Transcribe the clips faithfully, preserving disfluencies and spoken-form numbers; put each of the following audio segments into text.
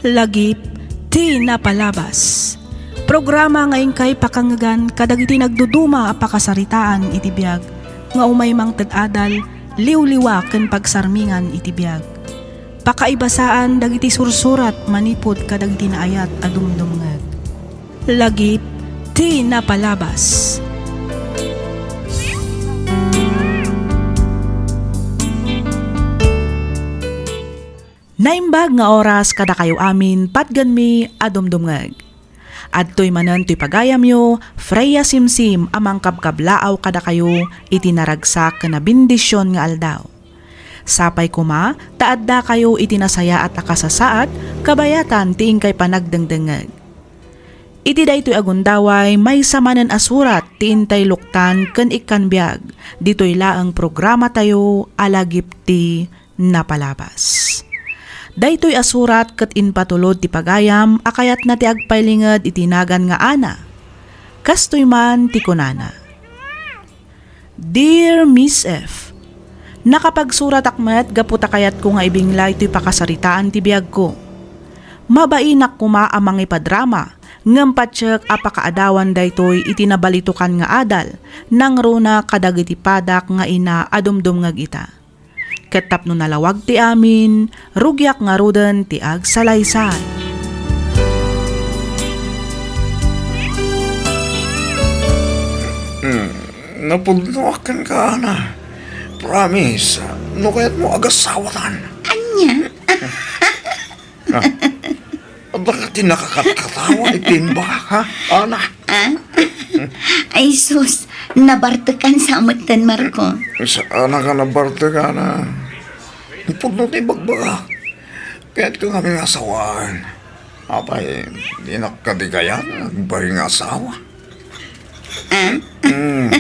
Lagip ti napalabas. Programa nga inkay pakangngegan kadagiti nagduduma a pakasaritaan iti biag nga umay mangted adal, liwliwa ken pagsarmingan iti biag. Pakaibasaan dagiti sursurat manipud kadagiti naayat a dumdumngeg. Lagip ti napalabas. Naimbag nga oras kadakayo amin, patgenmi a dumdumngeg. Adtoy manen toy pagayamyo, Freya Simsim a mangkabkablaaw kadakayo iti naragsak ken nabendisyon nga aldaw. Sapay koma ta addakayo iti nasayaat a kasasaad kabayatan ti inkay panagdengdengngeg. Iti daytoy a gundaway, maysa manen a surat ti intay luktan ken ikkan biag ditoy laeng programatayo a Lagip ti Napalabas. Daytoy a surat ket impatulod ti pagayam a kayatna ti agpailinged iti nagan nga Ana. Kastoy man ti kunana. Dear Miss F, nakapagsuratak met gapu ta kayatko nga ibinglay toy pakasaritaan ti biagko. Mabainak koma a mangipadrama, ngem patiek a pakaadawan daytoy iti nabalitokan nga adal, nangruna kadagiti padak nga ina a dumdumngeg ita. Ket tapno nalawag ti amin, rugiak ngaruden ti agsalaysay. Hmm, napudnoak kenka, Ana. Promise, no kayatmo, agasawatan. Ania? Ah. Adda ka ti nakakatkatawa iti imbagak, ha? Ana? Ah? Ay, sus, nabartekan sa metten, Marco. Saan ka nabartekan, ha? Pudno ti ibagbagak. Kayatko ngamin nga asawaan. Apay, dinak kadi kayat nga agbalin nga asawa? Ah? Mm.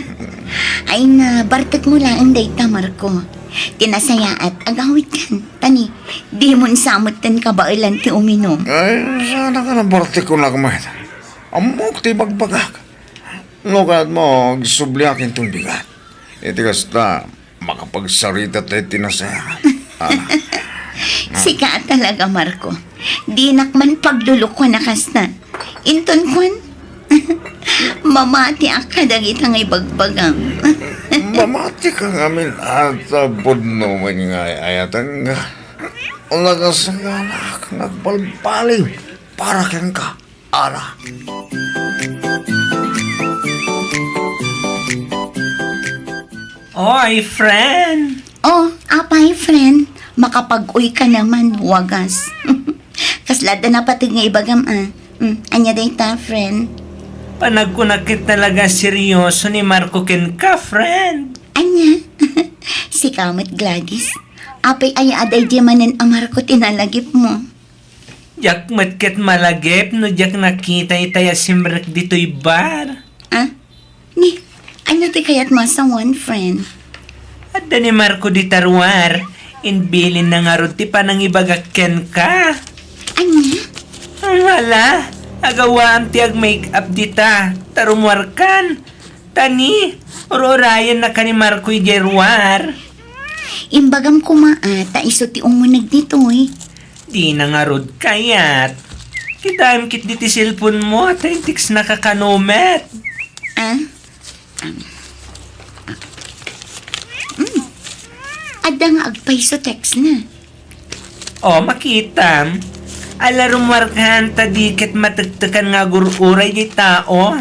Ay, nabartekmo laeng dayta, Marco. Ti nasayaat, agawidkan. Tani, dimon sa metten kabaelan ti uminum. Ay, saan ka nabartek kunak met? Ammok ti ibagbagak. No kayatmo, agsubliak inton bigat. Iti kasta, makapagsarita tayo ti nasayaat. Ah. Sika talaga, Marco. Dinak man paglulukuan a kasta. Inton kuan, mamatiak kadagita nga ibagbagam. Mamati ka ngamin ata, pudno man nga ay-ayatan nga. Nakasaganaak nga agbalbaliw para kenka. Ara. Oy, friend! Oh, apay, friend? Makapag-uy ka naman, wagas. Kasla da napateg nga ibagam, ah. Mm, anya dayta, friend? Panagkunak ket talaga seryoso ni Marco kenka, friend. Anya? Sika met, Gladys. Apay aya a daydi manen a Marco ti nalagipmo? Diak met ket malagip no diak nakita itay a simrek ditoy bar. Ah? Ni, ania ti kayatmo a sawen, friend? Adda ni Marco dita ruar. Imbilinna ngarud ti panangibagak kenka. Ania? Ala, agawaam ti ag-make up dita, ta rummuarkan. Tani, ur-urayennaka ni Marco idiay ruar. Imbagam koma a, ta isu ti umuneg ditoy. Dina ngarud kayat. Kitaem ketdi ti cellphone mo, ta intextnaka kano met. Ah? Um, ah. Hmm. Adda nga agpayso textna. O, makitam. Ala, rummuarkan ta di ket matektekan nga agur-uray diay tao.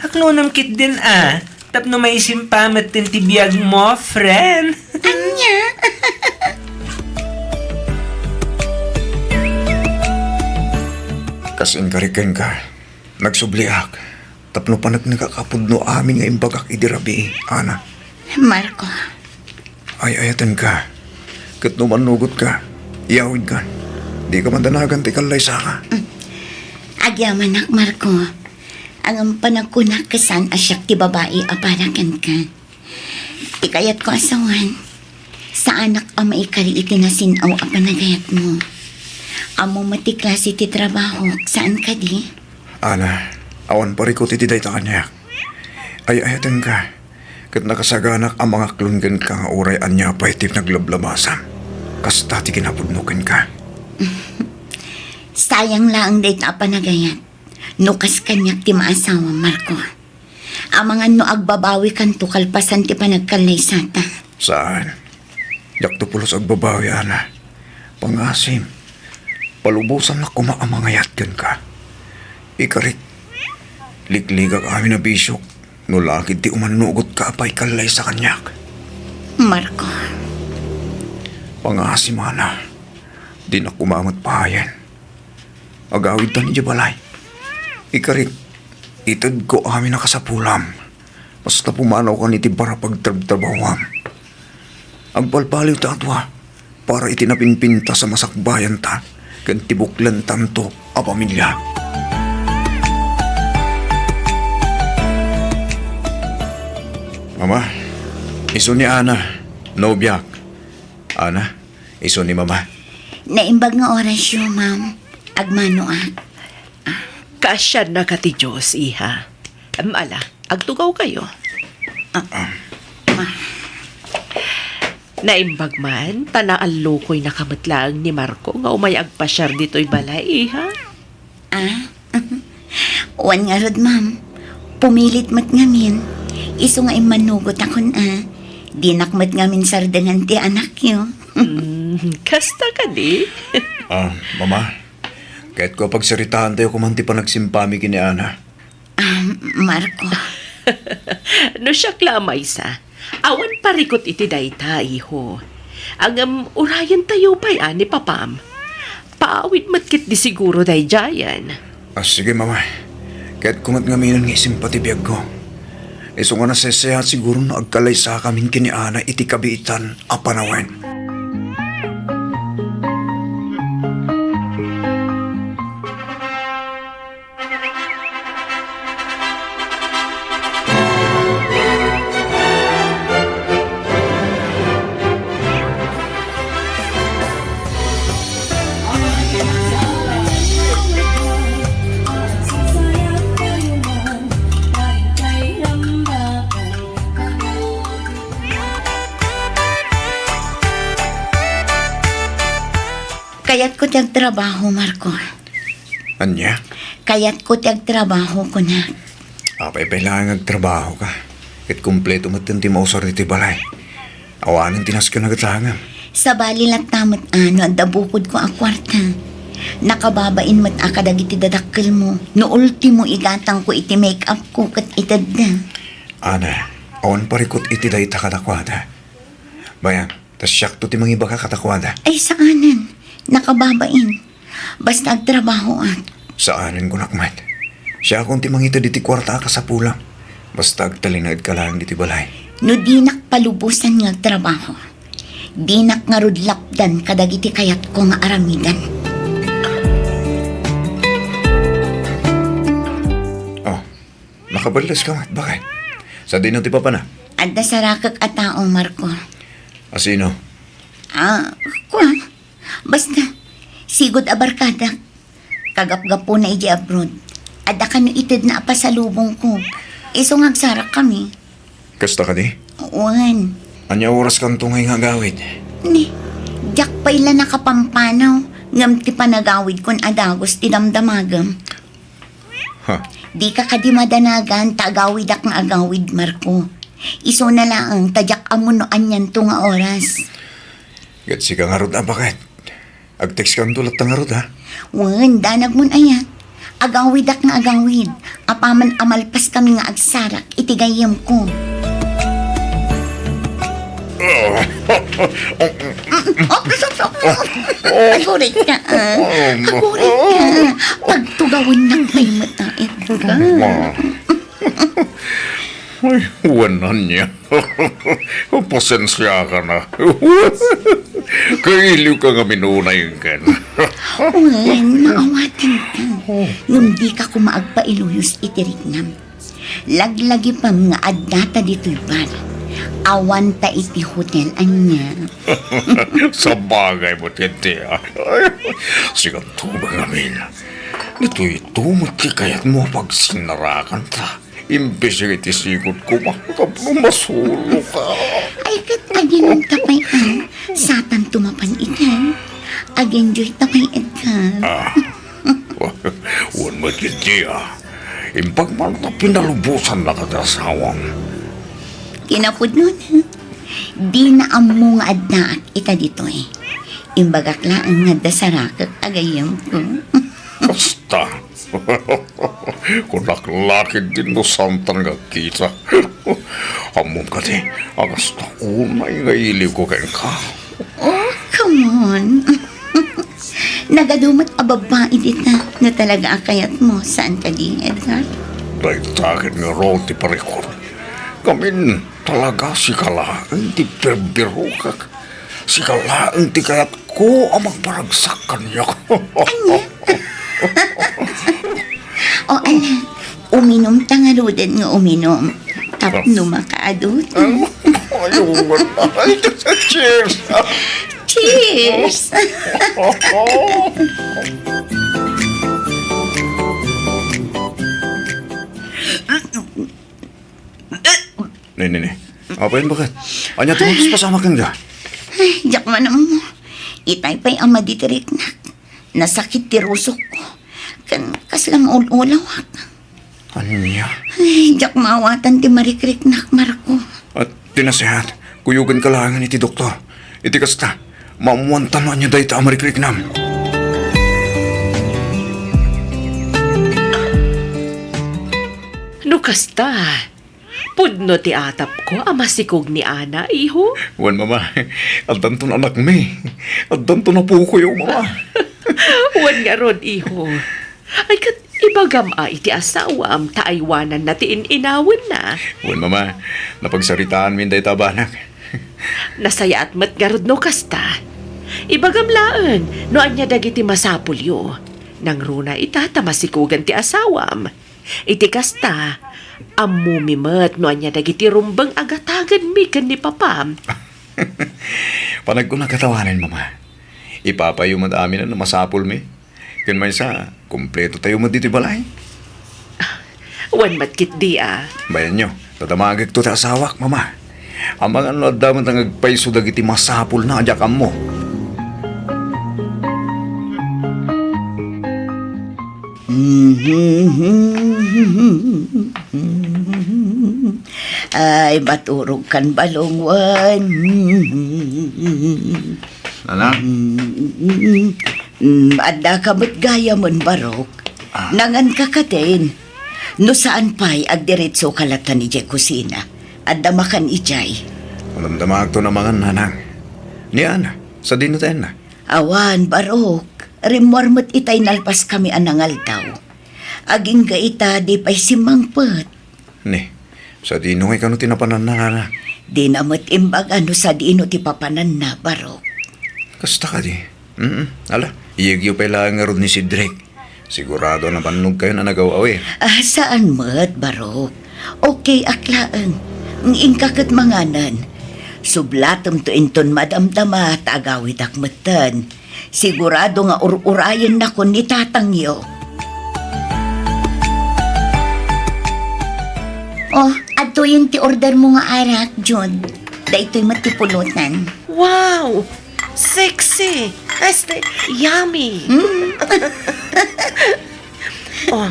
Aklonem ketdin a, tapno maisimpamet ti biagmo, friend. Ania? Kas inkari kenka, nagsubliak tapno paneknekak a pudno amin nga imbagak idi rabii, Ana. Marco. Ay-ayatenka, ket no mannugotka, iyawidkan. Dika madanagan ti kallaysaka. Mm. Agyamanak, Marco. Ngem panagkunak ket saan a siak ti babai a para kenka. Ti kayatko a sawen, saanak a maikari iti nasin-aw a panagayatmo. Ammom met ti klase ti trabahok, saan kadi? Ana, awan parikut iti dayta kaniak. Ay-ayatenka, ket nakasaganak a mangaklon kenka nga uray ania pay ti naglablabasam. Kasta ti kinapudno kenka. Tayang laeng dayta a panagayat no kas kaniak ti maasawam, Marco. Amangan no agbabawikanto kalpasan ti panagkallaysata. Saan. Diakto pulos agbabawi, Ana. Pangasim, palubosannak koma a mangayat kenka. Ikarik, likligak amin a bisiok no lakid ti umannugotka a paikallaysa kaniak. Marco. Pangasim, Ana. Dinak koma met pahayen. Agawidtan idiay balay. Ikarik, itedko amin a kasapulam. Basta pumanawkan iti bara pagtrabtrabahuam. Agpalpaliwta a dua para iti napinpintas a masakbayanta ken ti buklentanto a pamilia. Mama, isu ni Ana, nobiak. Ana, isu ni Mama. Naimbag nga orasyo, ma'am. Agmanoak. Kaasiannaka ti Dios, iha. Em, ala, agtugawkayo. Ah, ma. Naimbag man, ta naallukoynaka met laeng ni Marco nga umay agpasiar ditoy balay, iha. Ah? Wen ngarud, ma'am. Pumilit met ngamin. Isu nga immanugotakon a. Dinak met ngamin sardengan ti anakyo. Mm, kasta kadi? Ah, Mama, kayatko a pagsaritaantayo koma ti panagsimpami ken ni Ana. Ah, Marco. No siak la a maysa, awan parikut iti dayta, iho. Ngem urayentayo pay a ni papam. Paawid met ketdi siguro daydiayen. Ah, sige, Mama. Kayatko met ngaminen nga isimpa ti biagko. Isu nga naseseat siguro no agkalaysakamin ken ni Ana iti kabiitan a panawen. Kayatko ti agtrabaho, Marco. Ania? Kayatko ti agtrabaho, kunak. Apay pay laeng nga agtrabahoka, ket kompleto metten ti mausar ditoy balay. Awanen ti nasken a gatangem. Sabali latta met a no adda bukodko a kuarta. Nakababain met a kadagiti dadakkelmo, no ultimo igatangko iti make-upko ket itedda. Ana, awan parikut iti dayta kadakuada. Bayan, ta siakto ti mangibaga kadakuada. Ay, saanen. Nakababain. Basta agtrabahoak. Saanen, kunak met. Siakon ti mangited iti kuarta a kasapulam. Basta agtalinaedka laeng ditoy balay. No dinak palubosan nga agtrabaho, dinak ngarud lapdan kadagiti kayatko nga aramiden. Oh, nakaballeska met, baket? Sadino ti papana? Adda sarakek a tao, Marco. A sino? Ah, kua. Basta, sigud a barkadak. Kagapgapuna idiay abroad. Adda kano itedna a pasalubongko. Isu nga agsarakkami. Kasta kadi? Wen. Ania oraskanto ngay nga agawid? Ni, diak pay la nakapampanaw, ngem ti panagawidkon a dagus ti damdamagem. Ha? Dika kadi madanagan ta agawidak nga agawid, Marco. Isuna laeng ta diak ammo no anianto nga oras. Ket sika ngarud a baket. Agtekskanto latta ngarud, ha? Wen, danagmon aya. Agawidak nga agawid. Apaman a malpaskami nga agsarak iti gayyemko. Agurit ka, ah. Agurit ka. Pagtugawennak pay met a ita. Ay, wen ania. Pasensiakan a. Kailiwka ngamin unay ken. Wen, maawatanka. Ngem dika koma agpailuyos iti riknam. Laglagipem nga addata ditoy bar. Awanta iti hotel ania. Sabagay met ketdi, a. Sikanto met ngamin. Ditoyto met ti kayatmo a pagsinnarakanta. Imbes nga iti sigud koma tapno masuloka. Ay, ket aginom ta pay, a. Satanto mapan ita. Ag-enjoy ta pay, Edgar. Ah. Ket iti, ah, impagmalta pinalubosannaka ti asawam. Kinapudnona, dina ammo nga addaak ita ditoy. Imbagak laeng nga adda sarakek a gayyemko. Kasta. Kunak la ketdin no saantan nga agkita. Ammom kadi a kasta unay nga iliwko kenka. Oh, come on. Nagadu met a babbai dita, no talaga a kayatmo, saan kadi, Edgar? Dayta ket ngarud ti parikut. Ngamin, talaga sika laeng ti birbirokak. Sika laeng ti kayatko a mangparagsak kaniak. Ania? O, ala, uminumta ngaruden nga uminum. Tapno makaadut. Ay, cheers! Cheers! Ni, ni, ni. Apay, baket? Ania ti mapasamak kenka? Ay, diak man ammo. Itay pay a madi ti riknak. Nasakit ti rusokko. Ken kasla maul-ulawak. Ania? Ay, diak maawatan ti marikriknak, Marco. At ti naseat, kuyogenka laengen iti doktor. Iti kasta, maammoantan no ania dayta a marikriknam. No kasta, pudno ti atapko a masikog ni Ana, iho? Wen, Mama, addanton anakmi. Addanton apokoyo, Mama. Wen ngarud, iho. Ay, ket ibagam a iti asawam ta aywananna ti in-inawenna. Wen, Mama, napagsaritaanmin dayta a banak. Nasayaat met ngarud no kasta. Ibagam laeng no ania dagiti masapulyo. Nangruna ita ta masikogan ti asawam. Iti kasta, ammomi met no ania dagiti rumbeng a gatagenmi ken ni Papam. Panagkunak a tawanen, Mama. Ipapayo met amin a masapulmi. Ken maysa, kumpletotayo met ditoy balay. Wen met ketdi a. Bayanyo, dadamagekto ti asawak, Mama. Amangan no adda met nga agpayso dagiti masapulna a diak ammo. Ay, maturogkan balong wen. Nana? Mm, addaka met gayamen, Barok. Ah. Nanganka katen. No saan pay, agdiretsoka latta idiay kusina. Adda makan idiay. Madamdamaakton a mangan, Nanang. Ni Ana, sadino ti ayanna? Awan, Barok. Rimmuar met itay nalpaskami a nangaldaw. Agingga ita, di pay simmangpet. Ni, sadino ngay kano ti napananna, Nana? Dina met imbaga no sadino ti papananna, Barok. Kasta kadi? Mm, ala, iyegyo pay laeng ngarud ni Cedric. Sigurado a nabannogkayon a nagaw-awir. Ah, saan met, Barok. Okay ak laeng. Ng inka ket manganen. Sublatemto inton madamdama ta agawidak metten. Sigurado nga ur-urayennakon ni tatangyo. Oh, adtoyen ti order mo nga arak, Jud. Daytoy met ti pulutan. Wow! Sexy! Este, yummy! Mm. Oh,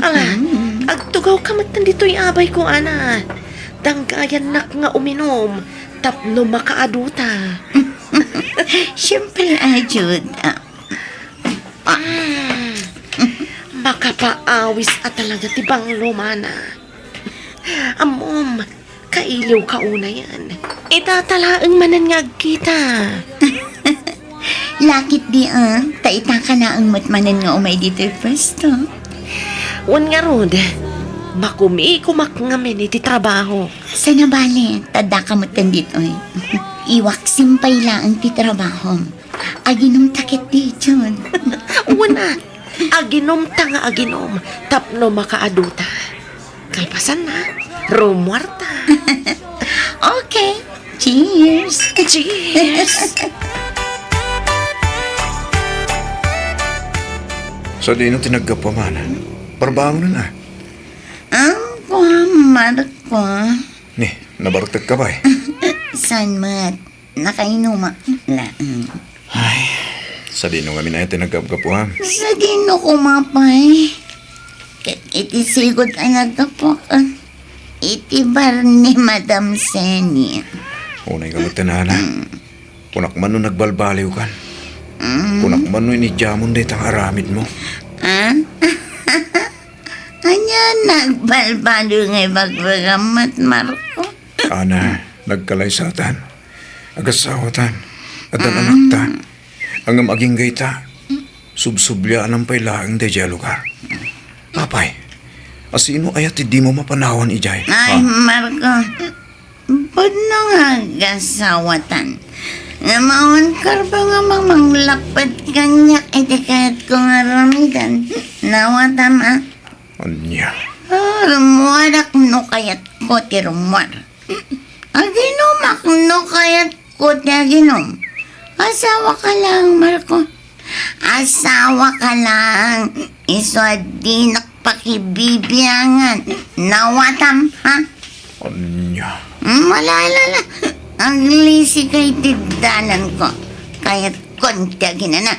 ala, agtugawka met ditoy abayko, Ana. Danggayannak nga uminom tapno makaaduta. Siyempre, ah, Jud. Ah, ah. Mm. Makapaawis a talaga ti banglomana. Ammom, kailiwka unayen. Ita ta laeng manen nga agkita. Lakit di, ah, ta ita ka laeng met manen nga umay ditoy pwesto. Wen ngarud, makumikomak ngamin iti trabaho. Saan a bale, ta addaka metten ditoy. Iwaksim pay laeng ti trabahom. Aginomta ketdi, Jud. Wen a, aginomta nga aginom tapno makaaduta. Kalpasanna, rummuarta. Okay. Cheers. Cheers. Sadino ti naggapu, Mana? Parbangonen a. Ang kuha, Marco. Ni, nabartek ka pay? Saan met? Nakainumak laeng. Ay, sadino ngamin aya ti naggapgapuam? Sadino koma pay? Ket iti sigud a naggapuak, ah, iti bar ni Madam Seni. Unay ka met, Ana. Mm. Kunak man no nagbalbaliwkan. Mm. Kunak man no inidiamon dayta nga aramidmo. Ah? Ania nagbalbaliw nga ibagbagam met, Marco? Ana, nagkalaysatan. Agasawatan. Addan anakta. Ngem agingga ita, subsubliaanam pay laeng daydiay a lugar. Apay, a sino aya ti dimo mapanawan idiay? Ay, ha? Marco, pudno nga agasawatan. Ngem awan karba nga mamanglapped kaniak iti kayatko nga aramiden. Nawatam, a? Ania? Ah, rummuarak no kayatko ti rummuar. Aginumak no kayatko ti aginum. Asawaka laeng, Marco. Asawaka laeng. Isu a dinak pakibibiangan. Nawatam, ha? Ania? Mm, ala, ala, ala. Aglisika iti dalanko. Kayatkon ti aginana.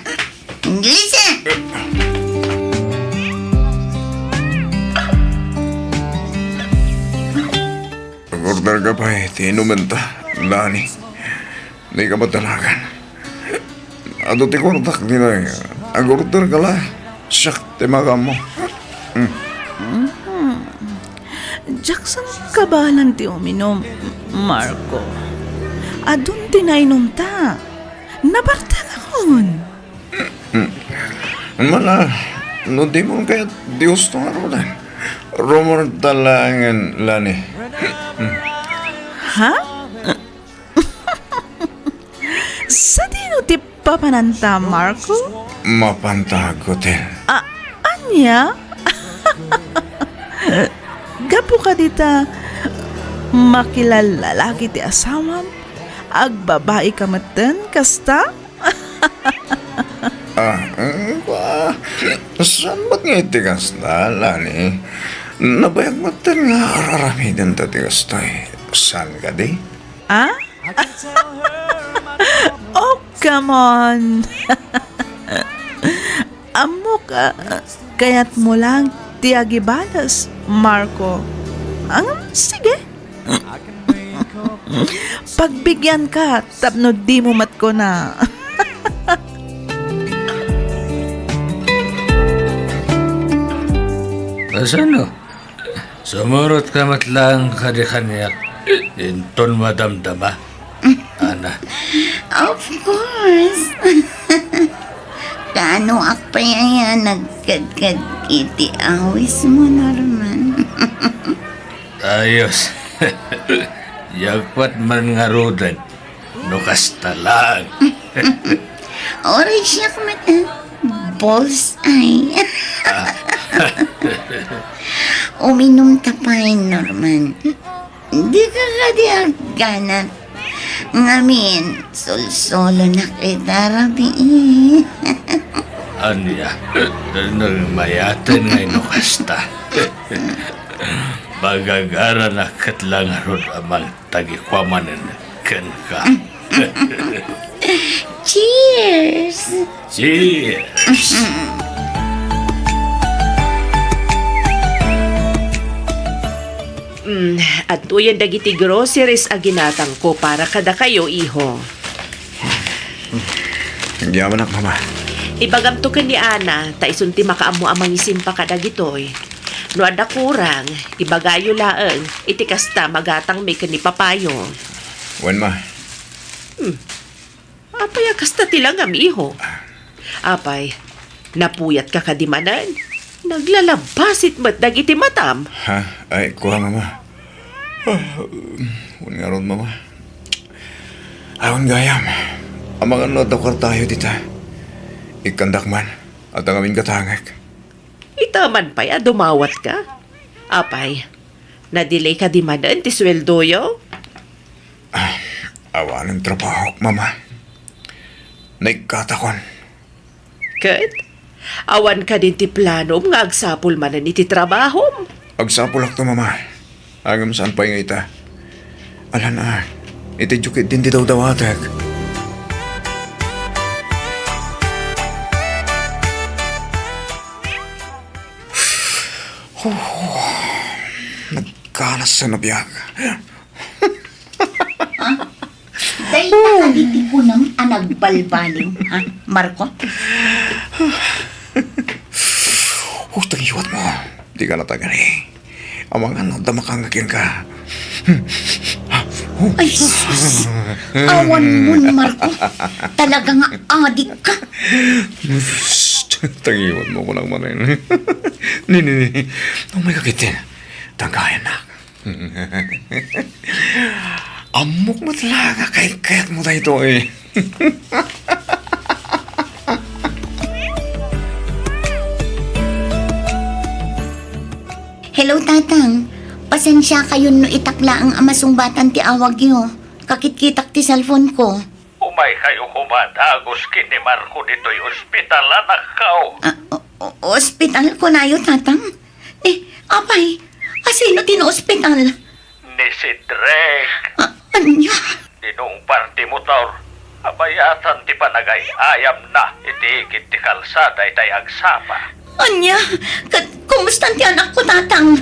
Aglisika! Nag-order ka pay ti inumenta, Lani. Dika madalagan. Adu ti kuartak ditoy. Ag-order ka la. Siak ti makaammo. Mm. Mhm. Diak sangkabaelan ti uminum, Marco. Adun ti nainumta. Nabartekakon. Hmm. Mana, no dimon kayat ti gusto nga arudan, rummuarta laengen, Lani. Hmm. Ha? Sadino ti papananta, Marco? Mapanta ag-hotel. A-, ania? Gapu kadi ta makilallalaki ti asawam, agbabaika metten kasta? Ah, mm, ba, saan met nga iti kasta, Lani? Nabayag metten nga ar-aramidenta ti kastoy. Saan kadi? Ah? Oh, come on! Ammok, ah, kayatmo lang ti agibales, Marco. Ang, sige. Pagbigyan ka tapno dimo met kuna. Asano? Sumurot ka met laeng kadi kaniak inton madamdama, Ana? Of course. Kaanoak pay aya nagkadkad iti awismo, Norman? Ayos. Diak met man ngaruden no kasta laeng. Uray siak met, ah, bullseye. Ah. Uminumta pay, Norman. Dika kadi agganat. Ngamin, sulsulonak ita rabii. Ania, nagmayaten ngay no kasta. Magagaranak ket la ngarud a mangtagikua manen kenka. Cheers! Cheers! Mm, adtoyen dagiti groceries a ginatangko para kadakayo, iho. Agyamanak, Mama. Ibagamto ken ni Ana, ta isun ti makaammo a mangisimpa kadagitoy. No adda kurang, ibagayo laeng, iti kasta magatangmi ken ni Papayo. Wen, Ma. Hmm. Apay a kasta ti langam, iho? Apay, napuyatka kadi manen? Naglalabasit met dagiti matam. Ha? Ay, kua, Mama. Ah, wen ngarud, Mama. Awan gayam. Amangan no adda kuartayo dita. Ikkandak man. Adda ngamin gatangek. Ita man pay a dumawatka. Apay, na-delay kadi manen ti sueldoyo? Ah, awanen trabahok, Mama. Naikkatakon. Ket, awan kadin ti planom nga agsapul manen iti trabahom? Agsapulakto, Mama. Ngem saan pay nga ita. Alan a, iti diyo ketdin ti dawdawatek. Oh, nagkanas a nabiag. Ha? Dayta kadi ti kunam a nagbalbaliw, ha, Marco? Husto nga iwat mo. Di ka natagani. Amangan no adda makangagyan ka. Ay, sus! Awan mo, Marco. Talaga nga adik ka. Psst! Tangiwan mo ko lang manen. Ni, ni, ni. Nung may kakitin, tanggayan na. Ammok met la nga kayat-kayat mo daytoy. Hello, Tatang. Pasensia kayon no itak laeng a masungbatan ti awagyo. Kakitkitak ti cellphone ko. Umay kayo koma dagus ken ni Marco ditoy ospital, anakko. Ah, o-, o-, ospital kunayo, Tatang? Eh, apay, asino ti naospital? Ni Cedric. Ah, ania? Dinungpar ti motor. Abayatan ti panagay-ayamna iti igid ti kalsada itay agsapa. Ania? Ket kumustan ti anakko, Tatang?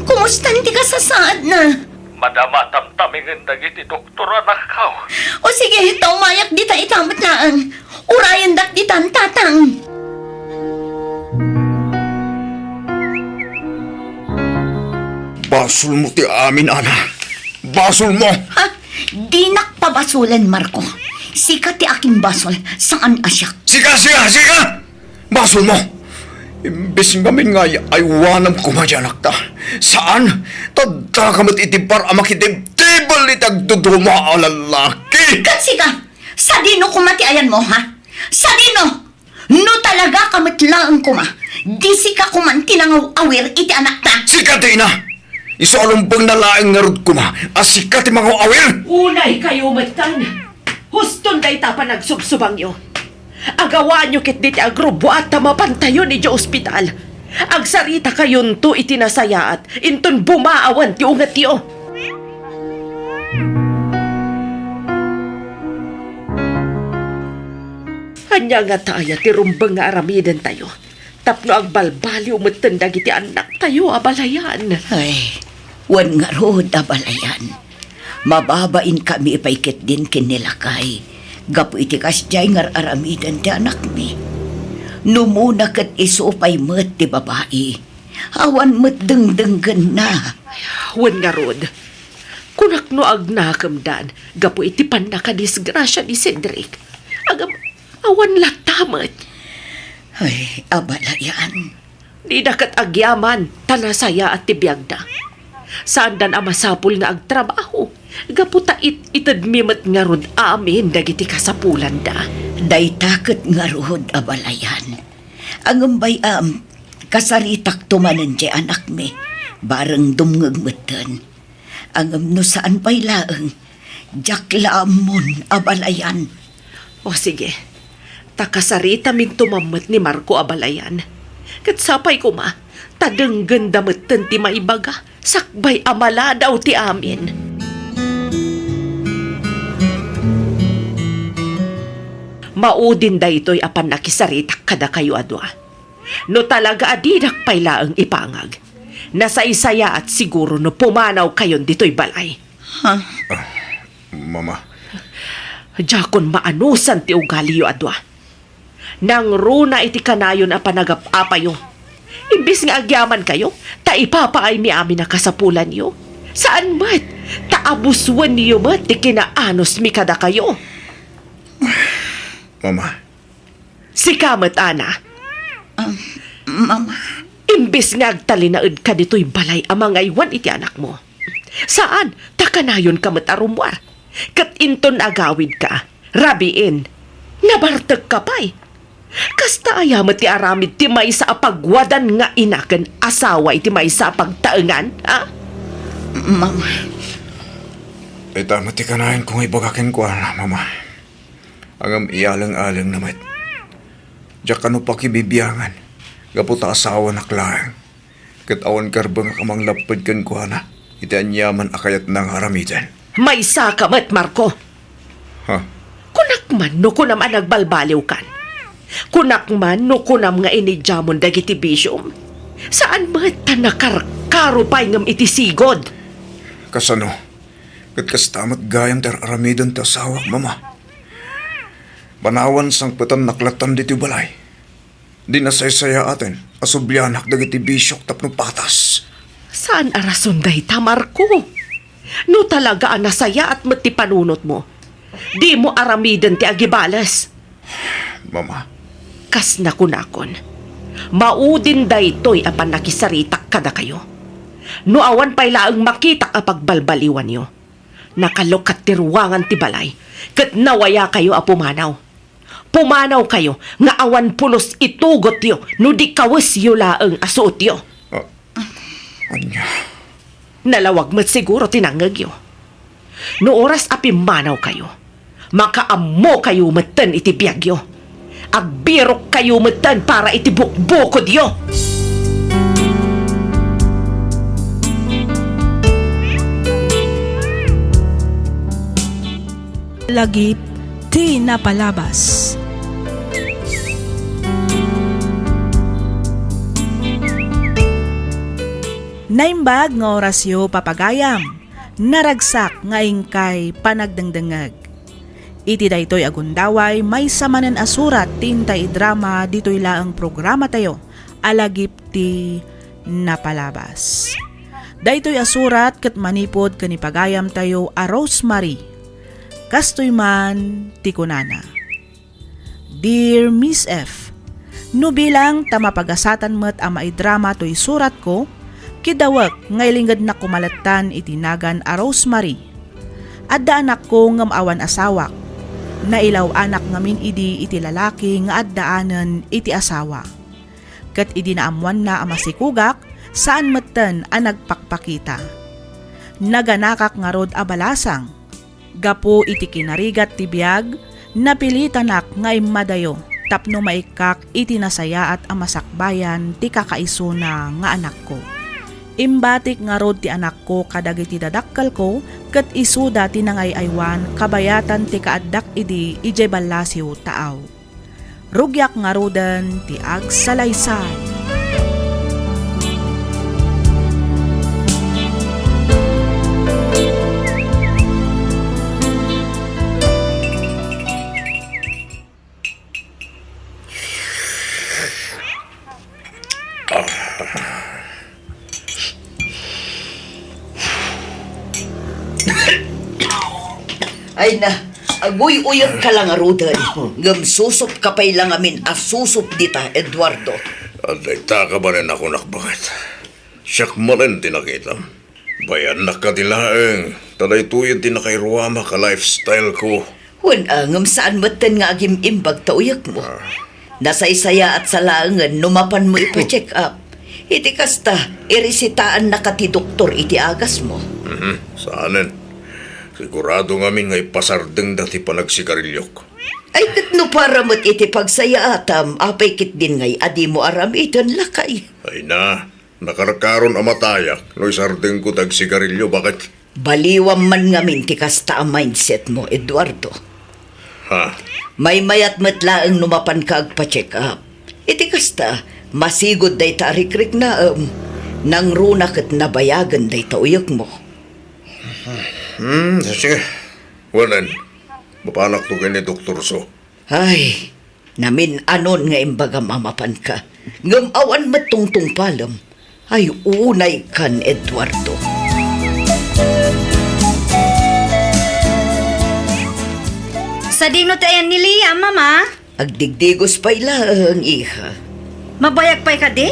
Kumustan ti kasasaadna? Madama tamtamingen dagiti doktor, anakko. O sige, ta umayak dita ita met laeng. Urayendak ditan, Tatang. Basolmo ti amin, Ana. Basolmo! Ha? Dinak pabasolen, Marco. Sika ti akin basol, saan a siak. Sika, sika, sika! Basolmo! Imbes ngamin nga ay-, aywanam koma ti anakta. Saan? Ta addaka met iti par a makitibtibel iti agduduma a lalaki. Ket sika, sadino koma ti ayanmo, ha? Sadino? No talagaka met laeng koma, di sika koma ti nangaw-awir iti anakta. Sika ti ina! Isu a lumbengna laeng ngarud koma a sika ti mangaw-awir! Unay kayo metten! Huston dayta panagsubsubangyo. Agawanyo ketdi ti agrubbuat ta mapantayon idiay ospital. Agsaritakayon to iti nasayaat, inton bumaawan ti ungetyo. Ania ngata aya ti rumbeng nga aramidentayo tapno agbalbaliw metten dagiti annaktayo a balayan? Ay, wen ngarud a balayan. Mababainkami pay ketdin ken ni lakay gapu iti kasdiay nga ar-aramiden ti anakmi. No umuna ket isu pay met ti babai, awan met dengdenggenna. Wen ngarud, kunak no agnakemdan gapu iti pannakadisgrasia ni Cedric. Agam-, awan latta met. Ay, abalayan. Dida ket agyaman ta nasayaat ti biagda. Saandan a masapul nga agtrabaho, gapu ta it-itedmi met ngarud amin dagiti kasapulanda. Dayta ket ngarud a balayan. Ngem bay-am, kasaritakto manen ti anakmi, bareng dumngeg metten. Ngem no saan pay laeng, diak la ammon a balayan. O sige, ta kasaritaminto mammet ni Marco a balayan. Ket sapay koma, ta denggenda metten ti maibaga, sakbay a maladaw ti amin. Maudin daytoy a pannakisaritak kadakayo a dua. No talaga a didak pay laeng ipangag, nasaysayaat siguro no pumanawkayon ditoy balay. Ha? Ah, Mama. Diakon maanusan ti ugaliyo a dua. Nangruna iti kanayon a panagap-apayo. Imbes nga agyamankayo, ta ipapaaymi amin a kasapulanyo. Saan met, ta abuswenyo met ti kinaanusmi kadakayo. Mama. Sika met, Ana. Um, Mama. Imbes nga agtalinaedka ditoy balay a mangaywan iti anakmo, saan, ta kanayonka met a rummuar. Ket inton agawidka, rabiin, nabartekka pay. Kasta aya met ti aramid ti maysa a pagwadan nga ina ken asawa iti maysa a pagtaengan, a? Mama. Ita met ti kanayonko nga ibaga kenkuana, Mama. Ngem iyaleng-alengna met. Diak kano pakibibiangan, gapu ta asawanak laeng. Ket awan karbengak a manglapped kenkuana iti aniaman a kayatna nga aramiden. Maysaka met, Marco. Ha? Kunak man no kunam a nagbalbaliwkan. Kunak man no kunam nga inidiamon dagiti bisiom. Saan met ta nakarkaro pay ngem iti sigud. Kasano? Ket kasta met gayam ti ar-aramiden ti asawak, Mama. Panawan sangpetennak lattan ditoy balay. Di nasaysayaaten a sublianak dagiti bisiok tapno patas. Saan a rason dayta, Marco? No talaga a nasayaat met ti panunotmo, dimo aramiden ti agibales. Mama. Kas nakunakon, maudin daytoy a pannakisaritak kadakayo. No awan pay laeng makitak a pagbalbaliwanyo, nakalukat ti ruangan ti balay, ket nawayakayo a pumanaw. Pumanawkayo nga awan pulos itugotyo no di kawesyo laeng a suotyo. Ah, ania? Nalawag met siguro ti nangngegyo. No oras a pimmanawkayo, makaammokayo metten iti biagyo. Agbirokkayo metten para iti bukbukodyo. Lagip ti napalabas. Naimbag nga orasyo, papagayam. Naragsak nga inkay panagdengdengngeg. Iti daytoy a gundaway, maysa manen a surat ti intay idrama ditoy laeng programatayo a Lagip ti Napalabas. Daytoy a surat ket manipud ken ni pagayamtayo a Rosemary. Kastoy man ti kunana, Dear Miss F, no bilang ta mapagasatan met a maidrama toy suratko, kidawek nga ilingednak koma lattan iti nagan a Rosemary. Adda anakko ngem awan asawak. Nailaw-anak ngamin idi iti lalaki nga addaanen iti asawa. Ket idi naammoanna a masikugak, saan metten a nagpakpakita. Naganakak ngarud a balasang. Gapu iti kinarigat ti biag, napilitanak nga immadayo tapno maikkak iti nasayaat a masakbayan ti kakaisuna nga anakko. Imbatik ngarud ti anakko kadagiti dadakkelko ket isuda ti nangay-aywan kabayatan ti kaaddak idi idiay ballasiw taaw. Rugiak ngaruden ti agsalaysay. Ay na, aguy-uyek ka la ngaruden, ngem susup ka pay la ngamin a susup dita, Eduardo. Adda ita ka manen a kunak, baket. Siak manen ti nakitam. Bayannak kadi laeng, ta daytoyen ti nakairuamak a lifestyle ko. Wen, a, ngem saan metten nga agim-imbag ta uyekmo. Ah. Nasaysayaat sa laengen no mapanmo ipa-check up. Iti kasta, iresitaannaka ti doktor iti agasmo. Mhm, saanen. Sigurado ngamin nga ipasardengda ti panagsigariliok. Ay, ket no para met iti pagsayaatam, apay ketdin ngay a dimo aramiden, lakay? Ay na, nakarkaron a matayak no isardengko ti agsigarilio, baket. Baliwam man ngamin ti kasta a mindset mo, Eduardo. Ha? Maymayat met laeng no mapanka agpa-check up. Iti kasta, masigud dayta a rikriknaem. Nangruna ket nabayagen dayta uyekmo. Hmm, sige. Wen, mapanakto ken ni Doktor So. Ay, namin-anon nga imbagam a mapanka. Ngem awan met tungtungpalem. Ay, unay kan, Eduardo. Sadino ti ayan ni Liam, Mama? Agdigdigos pay laeng, iha. Mabayag pay kadi?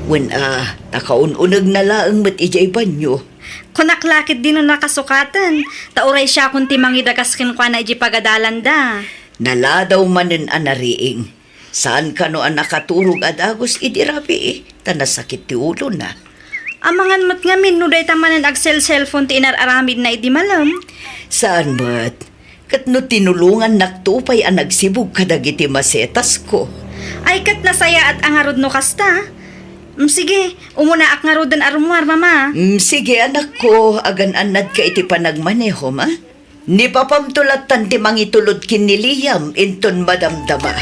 Wen a, nakaun-unegna laeng met idiay banio. Kunak la ketdin no nakasukaten, ta uray siakon ti mangidagas kenkuana idiay pagadalanda. Naladaw manen a nariing. Saan kano a nakaturog a dagus idi rabii, ta nasakit ti ulona. Amangan met ngamin no dayta manen agselselpon ti inar-aramidna idi malem. Saan met. Ket no tinulongannakto pay a nagsibug kadagiti masetasko. Ay, ket nasayaat a ngarud no kasta. Mm, sige, umunaak ngaruden a rummuar, Mama. Mm, sige, anakko, agan-annadka iti panagmanehom, a? Ni papamto lattan ti mangitulod ken ni Liam inton madamdama.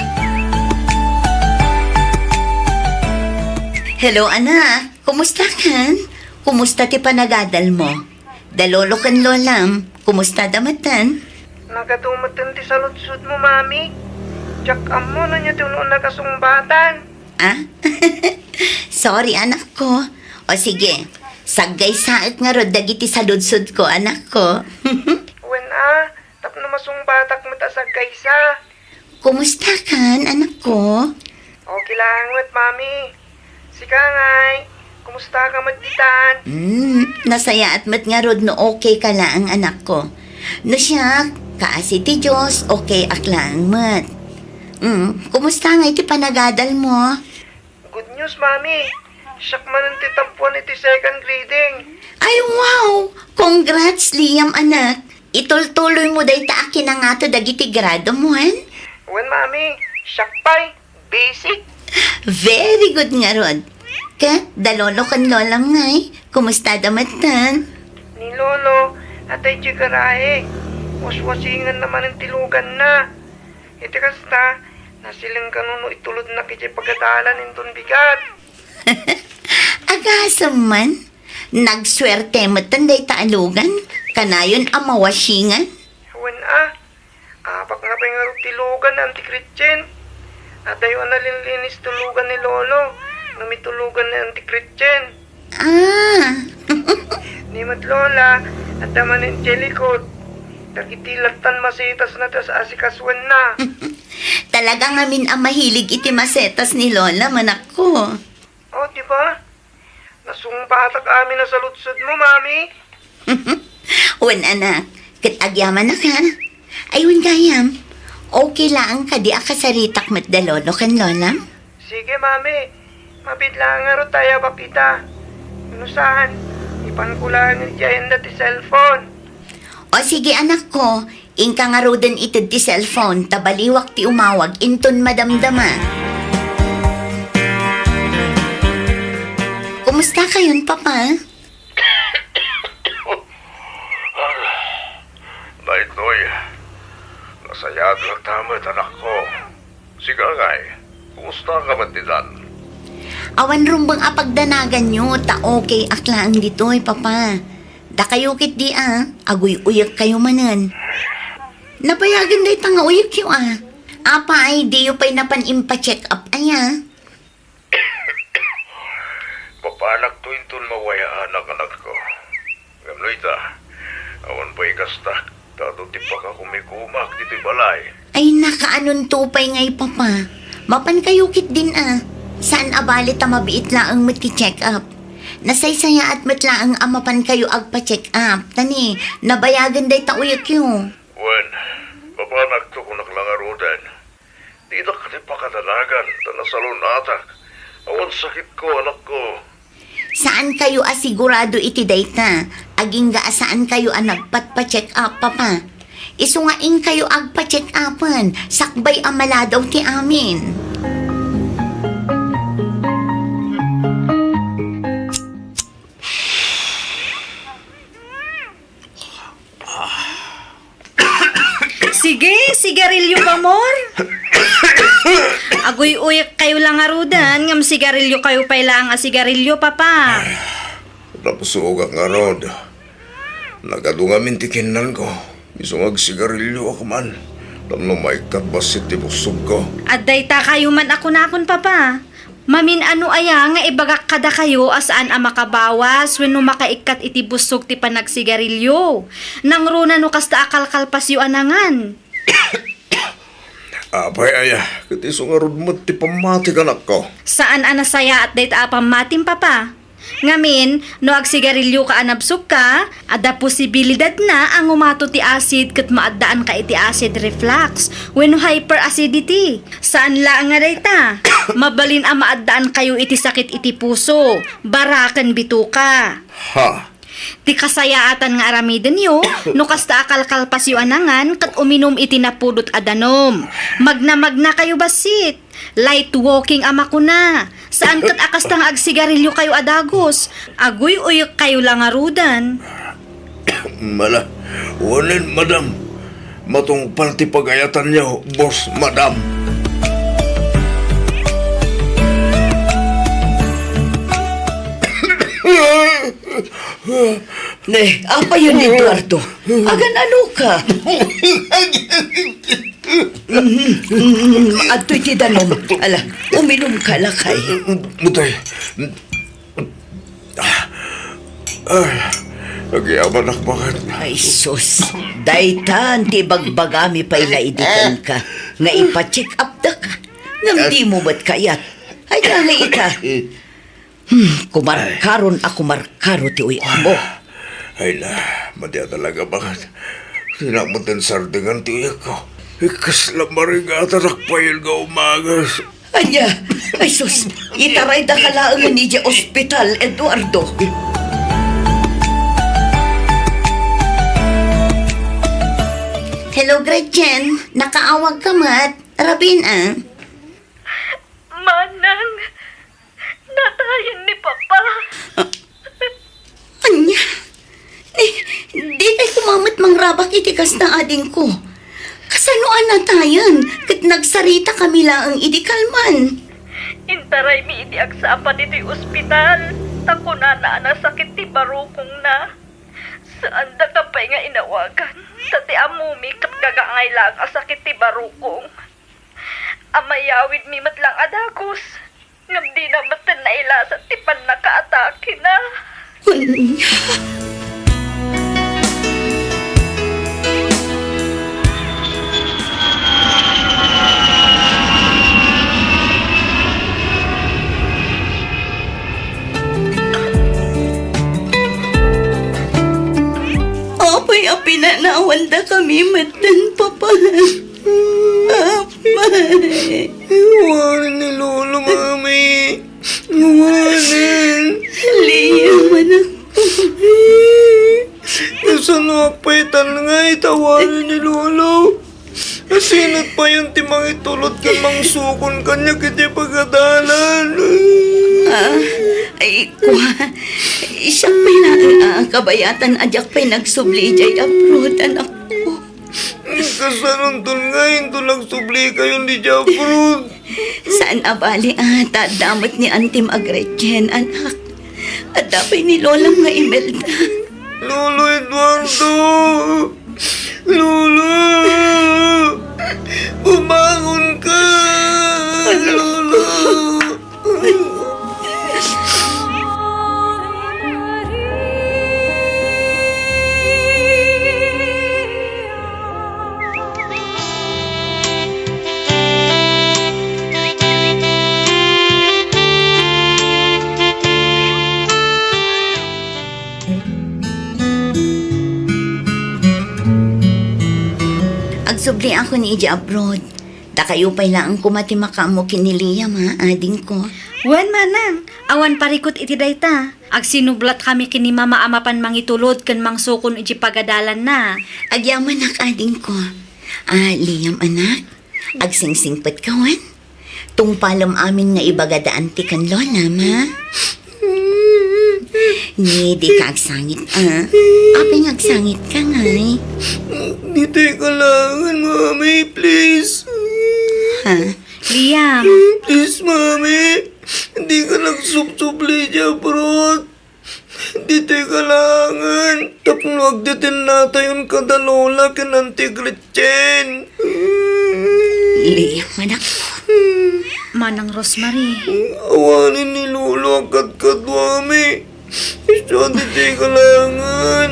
Hello, anak. Kumusta kan? Kumusta ti panagadal mo? Da lolo ken lolam, kumusta da metten? Nagadu metten ti saludsod mo, Mami. Diak ammo no ania ti uno a nakasungbadan. Ah? Sorry, anak ko. O sige, saggaysaek ngarud dagiti saludsod ko, anak ko. Wen a, tapno masungbatak met a saggaysa. Kumusta kan, anak ko? Okay lang met, Mami. Sika ngay, kumusta ka met ditan? Hmm, nasayaat met ngarud no okay ka laeng, anak ko. No siak, kaasi ti Dios, okay ak laeng met. Hmm, kumusta ngay ti panagadal mo? Good news, Mami. Siak manen ti top one iti second grading. Ay, wow! Congrats, Liam, anak. Itultuloy mo dayta a kinangato dagiti grado mo, hen? Wen, Mami. Siak pay. Basic. Very good ngarud. Ket, da lolo ken lolam ngay, kumusta da metten? Ni lolo, adda idiay garahe. Waswasinganna manen ti luganna. Iti kasta, nasilen kano no itulodnak idiay pagadalan inton bigat. Agasem man, nagsuerte metten dayta a lugan, kanayon a mawasingan. Wen a, apak nga pay ngarud ti lugan, Auntie Gretchen. Adayo a nalinlinis ti lugan ni Lolo, no mitulugan ni Auntie Gretchen. Ah. Ni met Lola, adda manen idiay likod. Dagiti lattan masetasna ti as-asikasuenna. Talaga ngamin a mahilig iti masetas ni Lola, manakko. Oh, di ba? Nasungbatak amin a saludsod mo, Mami. Wen, anak, ket agyamanak, ha? Ay, wen gayam, okay laeng kadi a kasaritak met da lolo ken lolam? Sige, Mami. Mabit laeng ngarud ta ayabak ita. No saan, ipanko laeng iti ayanda ti cellphone. O sige, anakko, inka ngaruden ited ti cellphone ta baliwak ti umawag inton madamdama. Kumusta kayon, Papa? Daytoy, nasayaat latta met, anakko. Sika ngay, kumusta ka met ditan? Awan rumbeng a pagdanaganyo, ta okay ak laeng ditoy, Papa. Dakayo ketdi a, aguy-uyekkayo manen. Nabayagen dayta nga uyekyo a. Apay, diyo pay napan impa-check up aya? Mapanakto inton mawayaanak, anakko. Ngem no ita, awan pay kastak, ta adu ti pakakumikumak ditoy balay. Ay, nakaanonto pay ngay, Papa. Mapankayo ketdin a. Saan a bale ta mabiit laeng met ti check-up. Nasaysayaat met laeng a mapankayo agpa-check-up. Ta ni, nabayagen dayta uyekyo. Wen, mapanakto kunak la ngaruden. Didak ti pakadanagan, ta nasalunatak. Awan sakitko, anakko. Saankayo a sigurado iti dayta, agingga a saankayo a nagpatpa-check up, Papa. Isu nga inkayo agpa-check upen, sakbay a maladaw ti amin. Sige, sigarilyo, Pamor. Aguy-uyek kayo lang ngaruden, ngem sigarilyo kayo pay laeng a sigarilyo, Papa. Napusogak ngarud. Nagadu ngamin ti kinnanko. Isu nga agsigarilyoak man. Tapno maikkat bassit ti buksogko. Adda ita kayo man a kunakon, Papa. Mamin-ano aya nga ibagak kadakayo a saan a makabawas wenno makaikkat iti bussog ti panagsigarilyo? Nangruna no kasta a kalkalpasyo a nangan? Apay aya, ket isu ngarud met ti pammatik, anakko. Saan a nasayaat dayta a pammatim, Papa. Ngamin, no agsigarilyoka a nabsogka, adda posibilidadna a ngumato ti acid ket maaddaanka iti acid reflux wenno hyperacidity. Saan laeng nga dayta, mabalin a maaddaankayo iti sakit iti puso, bara ken bituka. Ha? Ti kasayaatan nga aramidenyo, no kasta a kalkalpasyo a nangan ket uminum iti napudot a danum. Magna-magnakayo bassit. Light walking a makuna. Saan ket a kasta nga agsigarilyokayo a dagus. Aguy-uyekkayo la ngaruden. Mala, wen, madam. Matungpal ti pagayatanyo, boss, madam. Ne, apayon ni Eduardo. Agan-anoka? Mhm, mhm, adtoy ti danum. Ala, uminumka, lakay. Matay. Ay, agyamanak mangan. Ay, sus. Daytan ti ibagbagami pay la idi kenka nga ipa-check up daka. Ngem dimo met kayat. Ay, nga ita. Hmm, kumarkaron a kumarkaro ti uyekmo. Ay na, madi a talaga, mangan. Sinamat den sardengan ti uyekko. Ikasla marigatanak pay nga umagas. Ania, ay sus, itaraydaka laengen idiay ospital, Eduardo. Hello, Gretchen. Nakaawagka met. Rabin, ah. Manang, natayen ni Papa. Ah, ania? Ni, di koma met mangrabak iti kasta, adingko. Kasano a natayen ket nagsaritakami laeng idi kalman? Intaraymi idi agsapa ditoy ospital, ta kunana a nasakit ti barukongna. Saandaka pay nga inawagan, ta ti ammomi ket gagaangay laeng a sakit ti barukong. Amayawidmi met laeng a dagus, ngem dina metten nailasat ti pannakaatakena. Ania? Apay a pinanawandakami metten, Papa? Apay. Awanen ni Lolo, Mami. Awanen. Liam, anak. Kasano a pay tan nga itawanen ni Lolo? Sino payen ti mangitulod ken mangsukon kaniak iti pagadalan? Ah, ay, kua. Siak pay laeng a kabayatan a diak pay nagsubli idiay abroad, anakko. Kasanonton nga inton nagsublikayon idiay abroad? Saan a bali, ah, ta adda met ni Antim a Gretchen, anak. Adda pay ni Lolam nga Imelda. Lolo Eduardo! Lolo! Bumangon ka! Anak ko. Lolo! Agsubliakon idiay abroad. Dakayo pay laeng koma ti makaammo ken ni Liam, ha, adingko. Wen, manang, awan parikut iti dayta. Agsinublatkami ken ni Mama a mapan mangitulod ken mangsukon iti pagadalanna. Agyamanak, adingko. Ah, Liam, anak, agsingsingpetka wen? Tungpalem amin nga ibaga da Anti ken Lolam, ha? Ni, dika agsangit, ah. Apay nga agsangitka, ngay? Ditoy ka laengen, Mami, please. Ha? Liam. Please, Mami. Dika agsubsubli idiay abroad. Ditoy ka laengen tapno agdetennatayon kada Lola ken Anti Gretchen. Liam, anak. Manang Rosemary. Awanen ni Lolo a kadkaduami. Isu a ditoy ka laengen.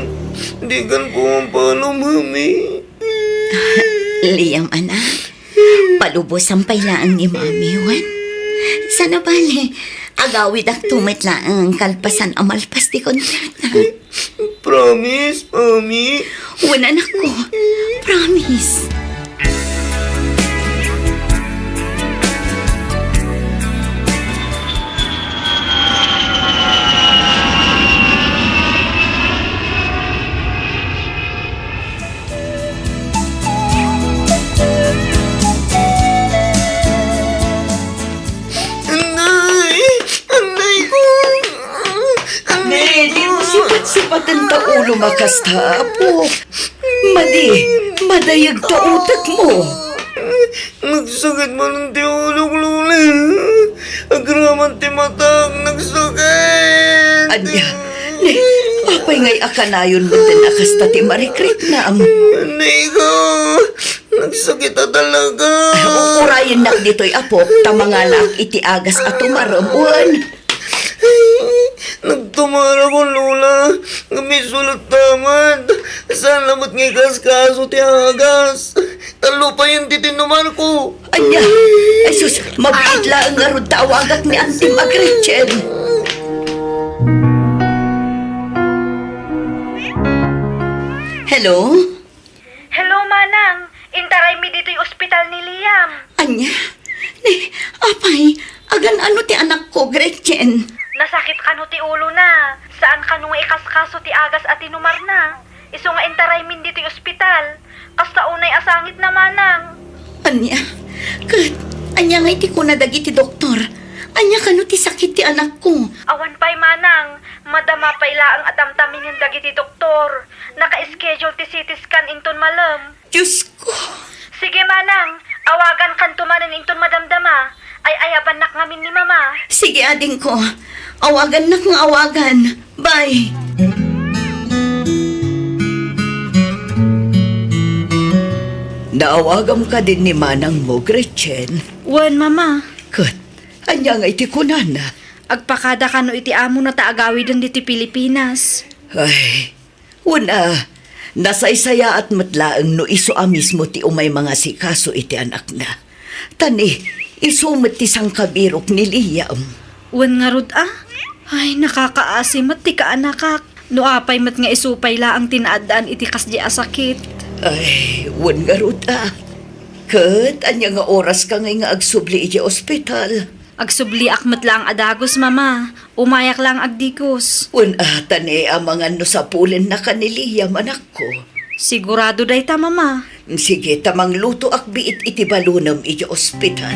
Dikan ko mampalumami. Liam, anak. Palubosan pay laeng ni Mami, wen? Saan a bali, agawidakto met laeng kalpasan a malpas ti kontrata. Promise, Mami? Wen, anakko. Promise. Anay! Anay ko! Anay ko! Ne, di mo sipat-sipaten ta ulo makasta, apo. Madi, madayeg ta utek mo. Nagsakit man ti ulok, Lola. Agraman ti matak, nagsakit. Ania? Ne, Ngay a kanayon metten a kasta ti marikriknam. Nega, nagsakit a talaga. Urayennak ditoy, apok, ta mangalaak iti agas a tumarem, wen. Ay, nagtumarakon, Lola. Ngem isu latta met. Saan lamet nga ikaskaso ti agas. Tallo payen ti tinumarko. Ania? Ay sus, mabiit laeng ngarud ta awagak ni Antim a Gretchen. Hello? Hello, Manang. Intaraymi ditoy ospital ni Liam. Ania? Ni, apay, agan-ano ti anakko, Gretchen? Nasakit kano ti ulona. Saan kano nga ikaskaso ti agas a tinumarna. Isu nga intaraymin ditoy ospital. Kasta unay a sangitna, Manang. Ania? Ket, ania ngay ti kuna dagiti doktor? Ania kano ti sakit ti anakko? Awan pay, Manang. Madama pay laeng a tamtamingen dagiti doktor. Naka-schedule ti C T scan inton malem. Diosko! Sige, Manang. Awagankanto manen inton madamdama. Ay-ayabannak ngamin ni Mama. Sige, adingko. Awagannak nga awagan. Bye! Naawagam kadin ni manangmo, Gretchen? Wen, Mama. Ket, ania ngay ti kunana? Agpakada kano iti amona ta agawiden ditoy Pilipinas. Ay, Wen a, nasaysayaat met laeng no isu a mismo ti umay mangasikaso iti anakna. Ta ni, isu met ti sangkabirok ni Liam. Wen ngarud a? Ay, nakakaasi met ti kaanakak. No apay met nga isu pay laeng ti naaddaan iti kasdi a sakit. Ay, wen ngarud a. Ket ania nga oraska ngay nga agsubli iti ospital? Agsubliak met laeng a dagus, Mama. Umayak laeng agdagus. Wen a, ta ni amangan no sapulennaka ni Liam, anakko. Sigurado dayta, Mama. Sige, ta manglutoak biit iti balonem iti ospital.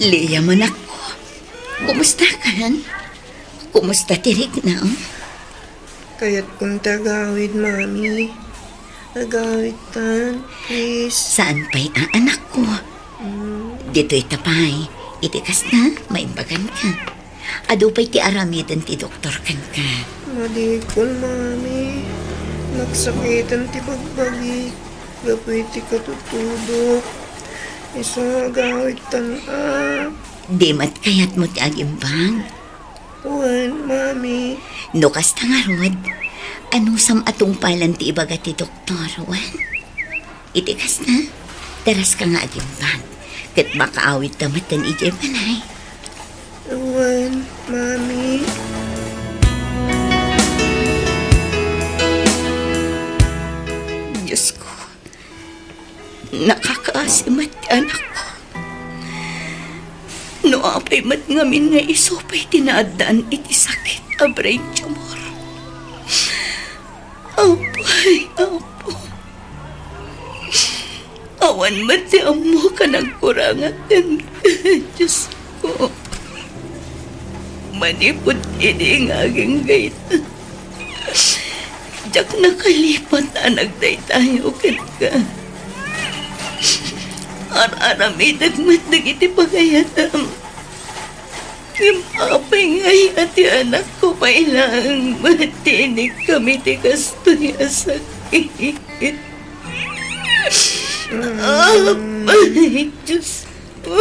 Liam, anakko. Kumusta kan? Kumusta ti riknam? Kayatkon ti agawid, Mami. Agawidtan, please. Saan pay a, anakko? Mm. Ditoy ta pay. Iti kasta, maimbaganka. Adu pay ti aramiden ti doktor kenka. Madikon, Mami. Nagsakiten ti bagbagik gapu iti katutudok. Isu nga agawidtan a. Di met kayatmo ti agimbag? Wen, Mami. No kasta ngarud, anusam a tungpalan ti ibaga ti doktor, wen? Iti kasta, daraska nga agimbag, ket makaawidta metten idiay balay. Wen, Mami. Diosko, nakakaasi met ti anakko. No apay met ngamin nga isu pay ti naaddaan iti sakit a brain tumor. Apay, Apo. Awan met ti ammok a nagkurangak kenka, Diosko. Manipud idi nga agingga ita, diak nakalipat a nagdaydayaw kenka. Ar-aramidek met dagiti pagayatam. Ngem apay ngay a ti anakko pay laeng met ti inikkam iti kastoy a sakit? Apay, Diosko.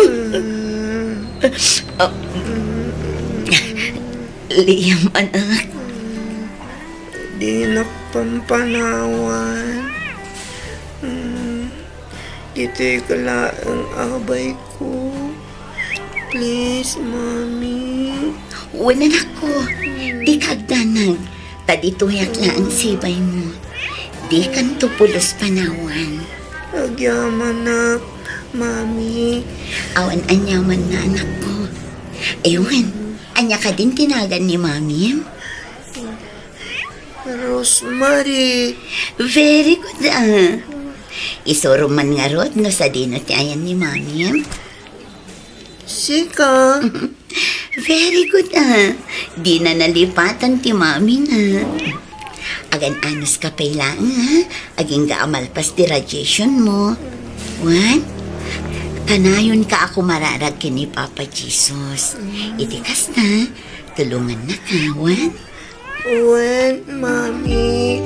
Liam, anak. Dinak pampanawan. Mm, ditoy ka laeng, abay ko. Please, Mami. Wen, anakko. Dika agdanag. Ta ditoyak laeng sibaymo. Dikanto pulos panawan. Agyamanak, Mami. Awan aniamanna, anakko. Ewan, ania kadin ti nagan ni Mamim? Rosemary. Very good, ah. Isurom man ngarud no sadino ti ayan ni Mamim. Sika. Very good, ah. Dina nalipatan ti Mamina. Agan-anuska pay laeng, ha? Agingga a malpas ti radiation mo. Wen, kanayonka a kumararag ken ni Papa Jesus. Iti kasta, tulongannaka, wen? Wen, Mami.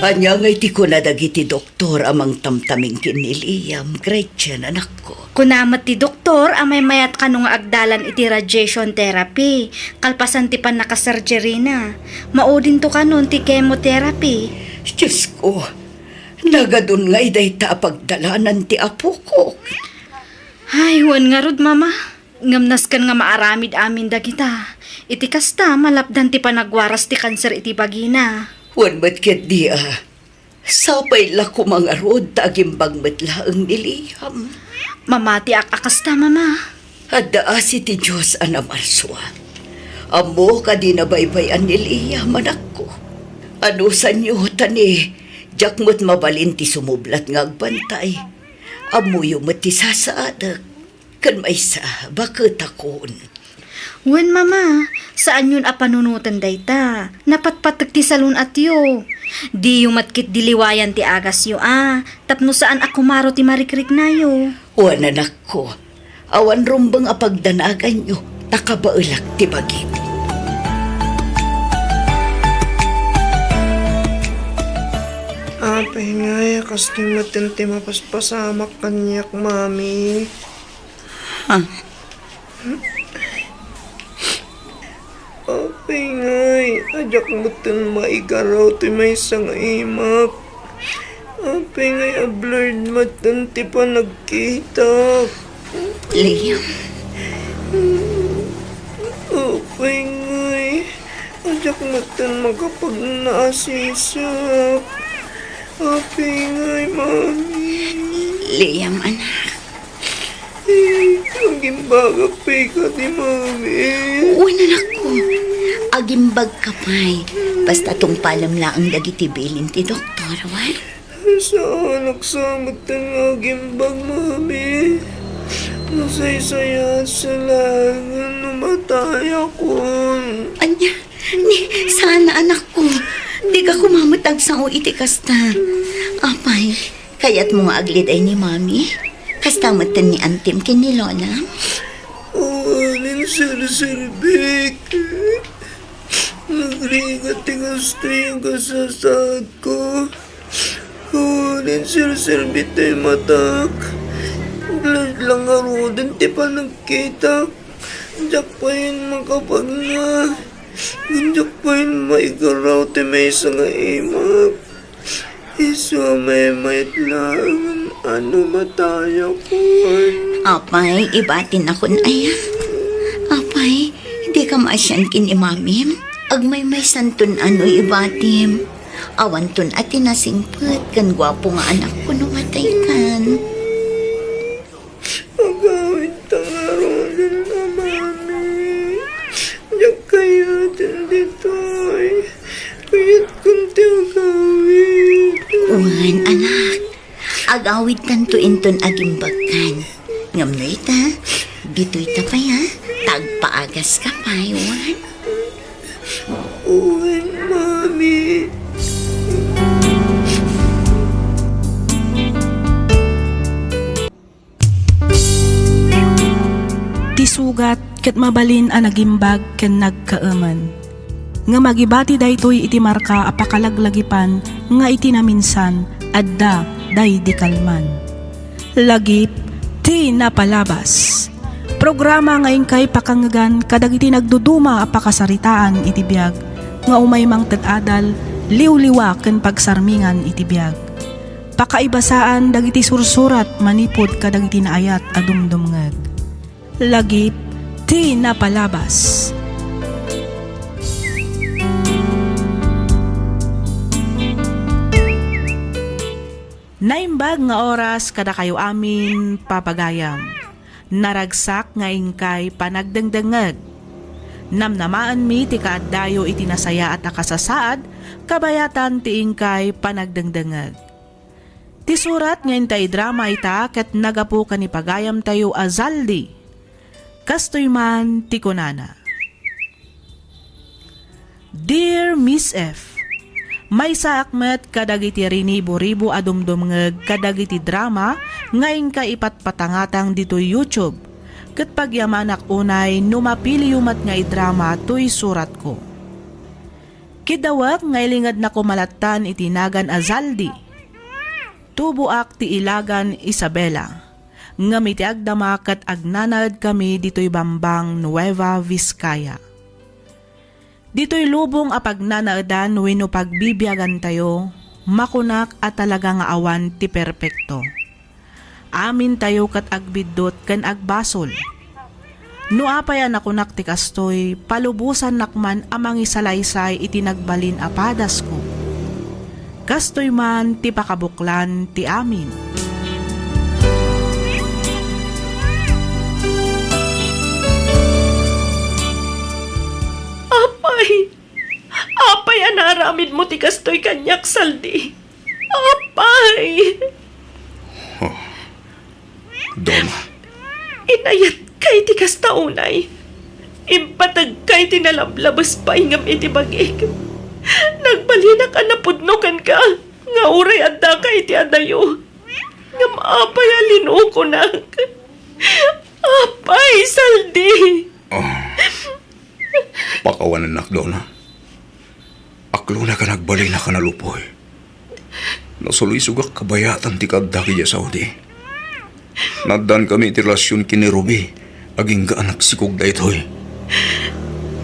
Ania ngay ti kuna dagiti doktor a mangtamtaming ken ni Liam, Gretchen, anakko? Kuna met ti doktor a maymayat kano nga agdalan iti radiation therapy, kalpasan ti pannakasurgeryna. Maudinto kanon ti chemotherapy. Diosko, nagadun ngay dayta a pagdalanan ti apokok. Ay, wen ngarud, Mama. Ngem nasken nga maaramid amin dagita. Iti kasta, malapdan ti panagwaras ti kanser iti bagina. Wen met ketdi a, sapay la koma ngarud ta agimbag met laeng ni Liam. Mamatiak a kasta, Mama. Adda asi ti Dios a namarsua. Ammok a dina baybay-an ni Liam, anakko. Anusanyo, ta ni, diak met mabalin ti sumublat nga agbantay. Ammoyo met ti sasaadek. Ken maysa, baketakon. Wen, Mama, saanyon a panunoten dayta. Napatpatek ti salun-atyo. Diyo met ketdi liwayan ti agasyo a, tapno saan a kumaro ti marikriknayo. Wen, anakko, awan rumbeng a pagdanaganyo, ta kabaelak ti bagiti. Apay ngay, kastoy met ti mapaspasamak kaniak, Mami. Ha? Apay ngay, a diak metten maigaraw ti maysa nga imak. Apay ngay a blurred metten ti panagkitak. Liam. Apay ngay, a diak metten makapagnaasisak. Apay ngay, Mami. Liam, anak. Agimbagak pay kadi, Mami. Wen, anakko. Agimbagka pay. Basta tungpalem laeng dagiti bilin ti doktor, wen? Saanak sa metten nga agimbag, Mami. Nasaysayaat sa laengen no matayakon. Ania? Ni, saan a, anakko. Dika koma met agsao iti kasta. Apay, kayatmo nga agliday ni Mami? Kasta metten ni Antim ken ni Lola? Awanen serserbik. Nagrigat ti kastoy a kasasaadko. Awanen serserbi ti matak. Blurred la ngaruden ti panagkitak. Diak pay makapagna. Diak pay maigaraw ti maysa nga imak. Isu a maymayat laeng a no matayakon. Apay, ibatinakon aya? Apay, dika maasian ken ni Mamim? Agmaymaysanton a no ibatim. Awanton a ti nasingpet ken guapo nga anakko no mataykan. Agawidta ngaruden a, Mami. Diak kayaten ditoy. Kayatkon ti agawid. Wen, anak. Agawidkanto inton agimbagkan. Ngem no ita, ditoyta pay, ha? Ta agpaagaska pay, wen? Wen, Mami. Ti sugat ket mabalin a nagimbag ken nagkaemen. Ngem agibati daytoy iti marka a pakalaglagipan nga iti naminsan, adda daydi kalman. Lagip ti napalabas. Programa nga inkay pakangngegan kadagiti nagduduma a pakasaritaan iti biag nga umay mangted adal, liwliwa ken pagsarmingan iti biag. Pakaibasaan dagiti sursurat manipud kadagiti naayat a dumdumngeg. Lagip ti napalabas. Naimbag nga oras kadakayo amin, papagayam. Naragsak nga inkay panagdengdengngeg. Namnamaenmi ti kaaddayo iti nasayaat a kasasaad, kabayatan ti inkay panagdengdengngeg. Ti surat nga inta idrama ita ket nagapu ken ni pagayamtayo a Zaldi. Kastoy man ti kunana, Dear Miss F, maysaak met kadagiti rinibo-ribo a dumdumngeg kadagiti drama nga inka ipatpatangatang ditoy YouTube, ket pagyamanak unay no mapiliyo met nga idrama toy suratko. Kiddawek nga ilingednako malattan iti nagan a Zaldi. Tuboak ti ilagan Isabela, ngem iti agdama ket agnanaedkami ditoy bambang Nueva Vizcaya. Ditoy lubong a pagnanaedan wenno pagbibiagantayo, makunak a talaga nga awan ti perpekto. Amintayo ket agbiddut ken agbasol. No apay a nakunak ti kastoy, palubosannak man a mangisalaysay iti nagbalin a padasko. Kastoy man ti pakabuklan ti amin. Apay! Apay a naaramidmo ti kastoy kaniak, Saldi? Apay! Oh, Dona. Inayatka iti kasta unay. Impategka iti nalablabes pay ngem iti bagik. Nagbalinak a napudno kenka nga uray addaka iti adayo. Ngem apay a linukonak? Apay, Saldi! Oh. Pakawanennak, Dona. Aklona ka nagbalinak a nalupoy. Nasuloysogak kabayatan ti kaaddak idiay Saudi. Naaddaankami iti relasion ken ni Ruby, agingga a nagsikog daytoy.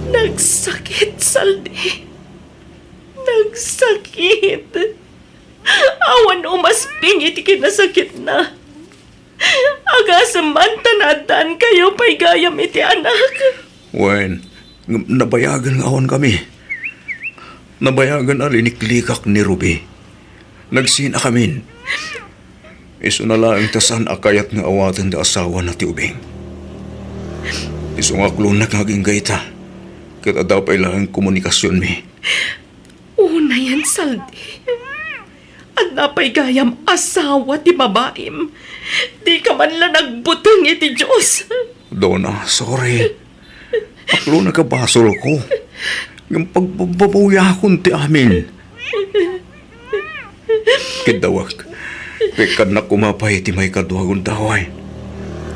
Nagsakit, Saldi. Nagsakit. Awan umasping iti kinasakitna. Agasem man ta naaddaankayo pay gayam iti anak. Wen, ngem nabayagen nga awankami. Nabayagen a liniklikak ni Ruby. Nagsinakamin. Isuna laeng ta saan a kayat nga awaten ti asawana ti ubing. Isu nga aklonak nga agingga ita, ket adda pay laeng komunikasionmi. Unayen, Saldi. Adda pay gayam asawa ti babaim. Dika man la nagbuteng iti Dios. Dona, sorry. Aklona ka basolko. Ngem pagbababawayakon ti amin. Kiddawek. Ket kaannak koma pay ti maikadua a gundaway.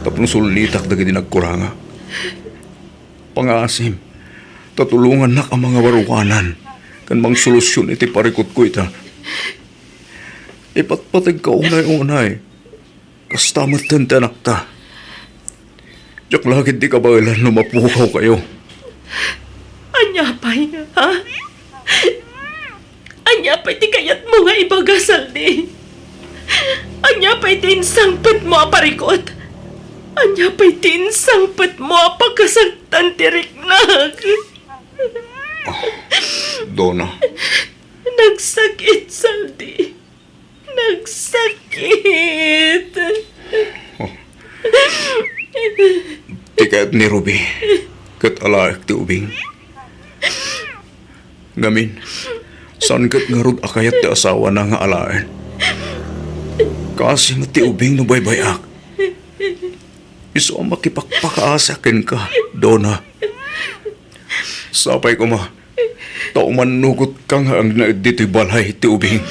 Tapno sullitak dagiti nagkurangak. Pangaasim, ta tulongannak a mangawaruanan ken mangsolusion iti parikutko ita. Ipatpategka unay-unay. Kasta metten ti anakta. Diak la ketdi kabaelan no mapukawkayo. Ania pay, ha? Ania pay ti kayatmo nga ibaga, Saldi? Ania pay ti insangpetmo a parikut? Ania pay ti insangpetmo a pakasaktan ti riknak? Dona. Nagsakit, Saldi. Nagsakit. Oh. Ti kayat ni Ruby, ket alaek ti ubing. Ngamin, saan ket ngarud a kayat ti asawana nga alaen? Kaasi met ti ubing no baybay-ak. Isu a makipakpakaasi kenka, Dona. Sapay koma, ta umannugotka nga agnaed ditoy balay ti ubing.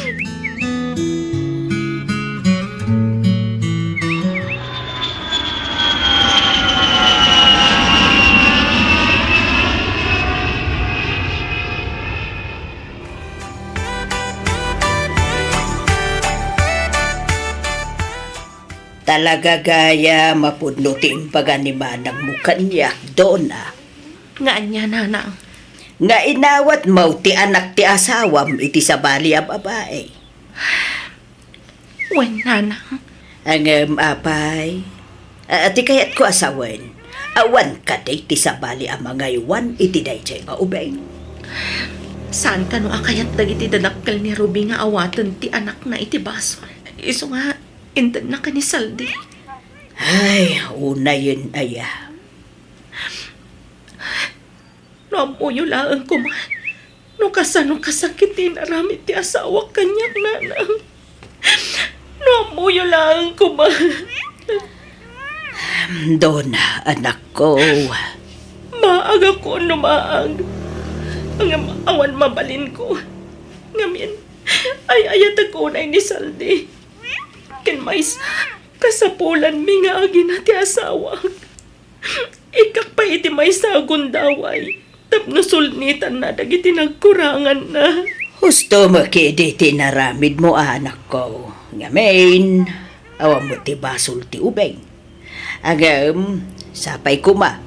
Talaga gayam a pudno ti imbaga ni manangmo kaniak, Dona. Nga ania, nanang? Nga inawatmo ti anak ti asawam iti sabali a babai. Wen, nanang. Ngem, apay, a, ti kayatko a sawen, awan kadi ti sabali a mangaywan iti daydiay nga ubing? Saan kano a kayat dagiti dadakkel ni Ruby nga awaten ti anakna iti basol? Isu nga, intedna ken ni Saldi. Ay, unayen aya. No ammoyo laeng koma no kasano kasakit ti inaramid ti asawak kaniak, nanang. No ammoyo laeng koma. Dona, anakko. Maag ako no maag. Ngem awan mabalinko. Ngamin, ay-ayatek unay ni Saldi. Ken maysa, kasapulanmi nga agina ti asawak. Ikkak pay iti maysa a gundaway tapno sulnitanna dagiti nagkuranganna. Husto met idi ti inaramidmo, anakko. Ngamin, awan met ti basol ti ubing. Ngem, sapay koma,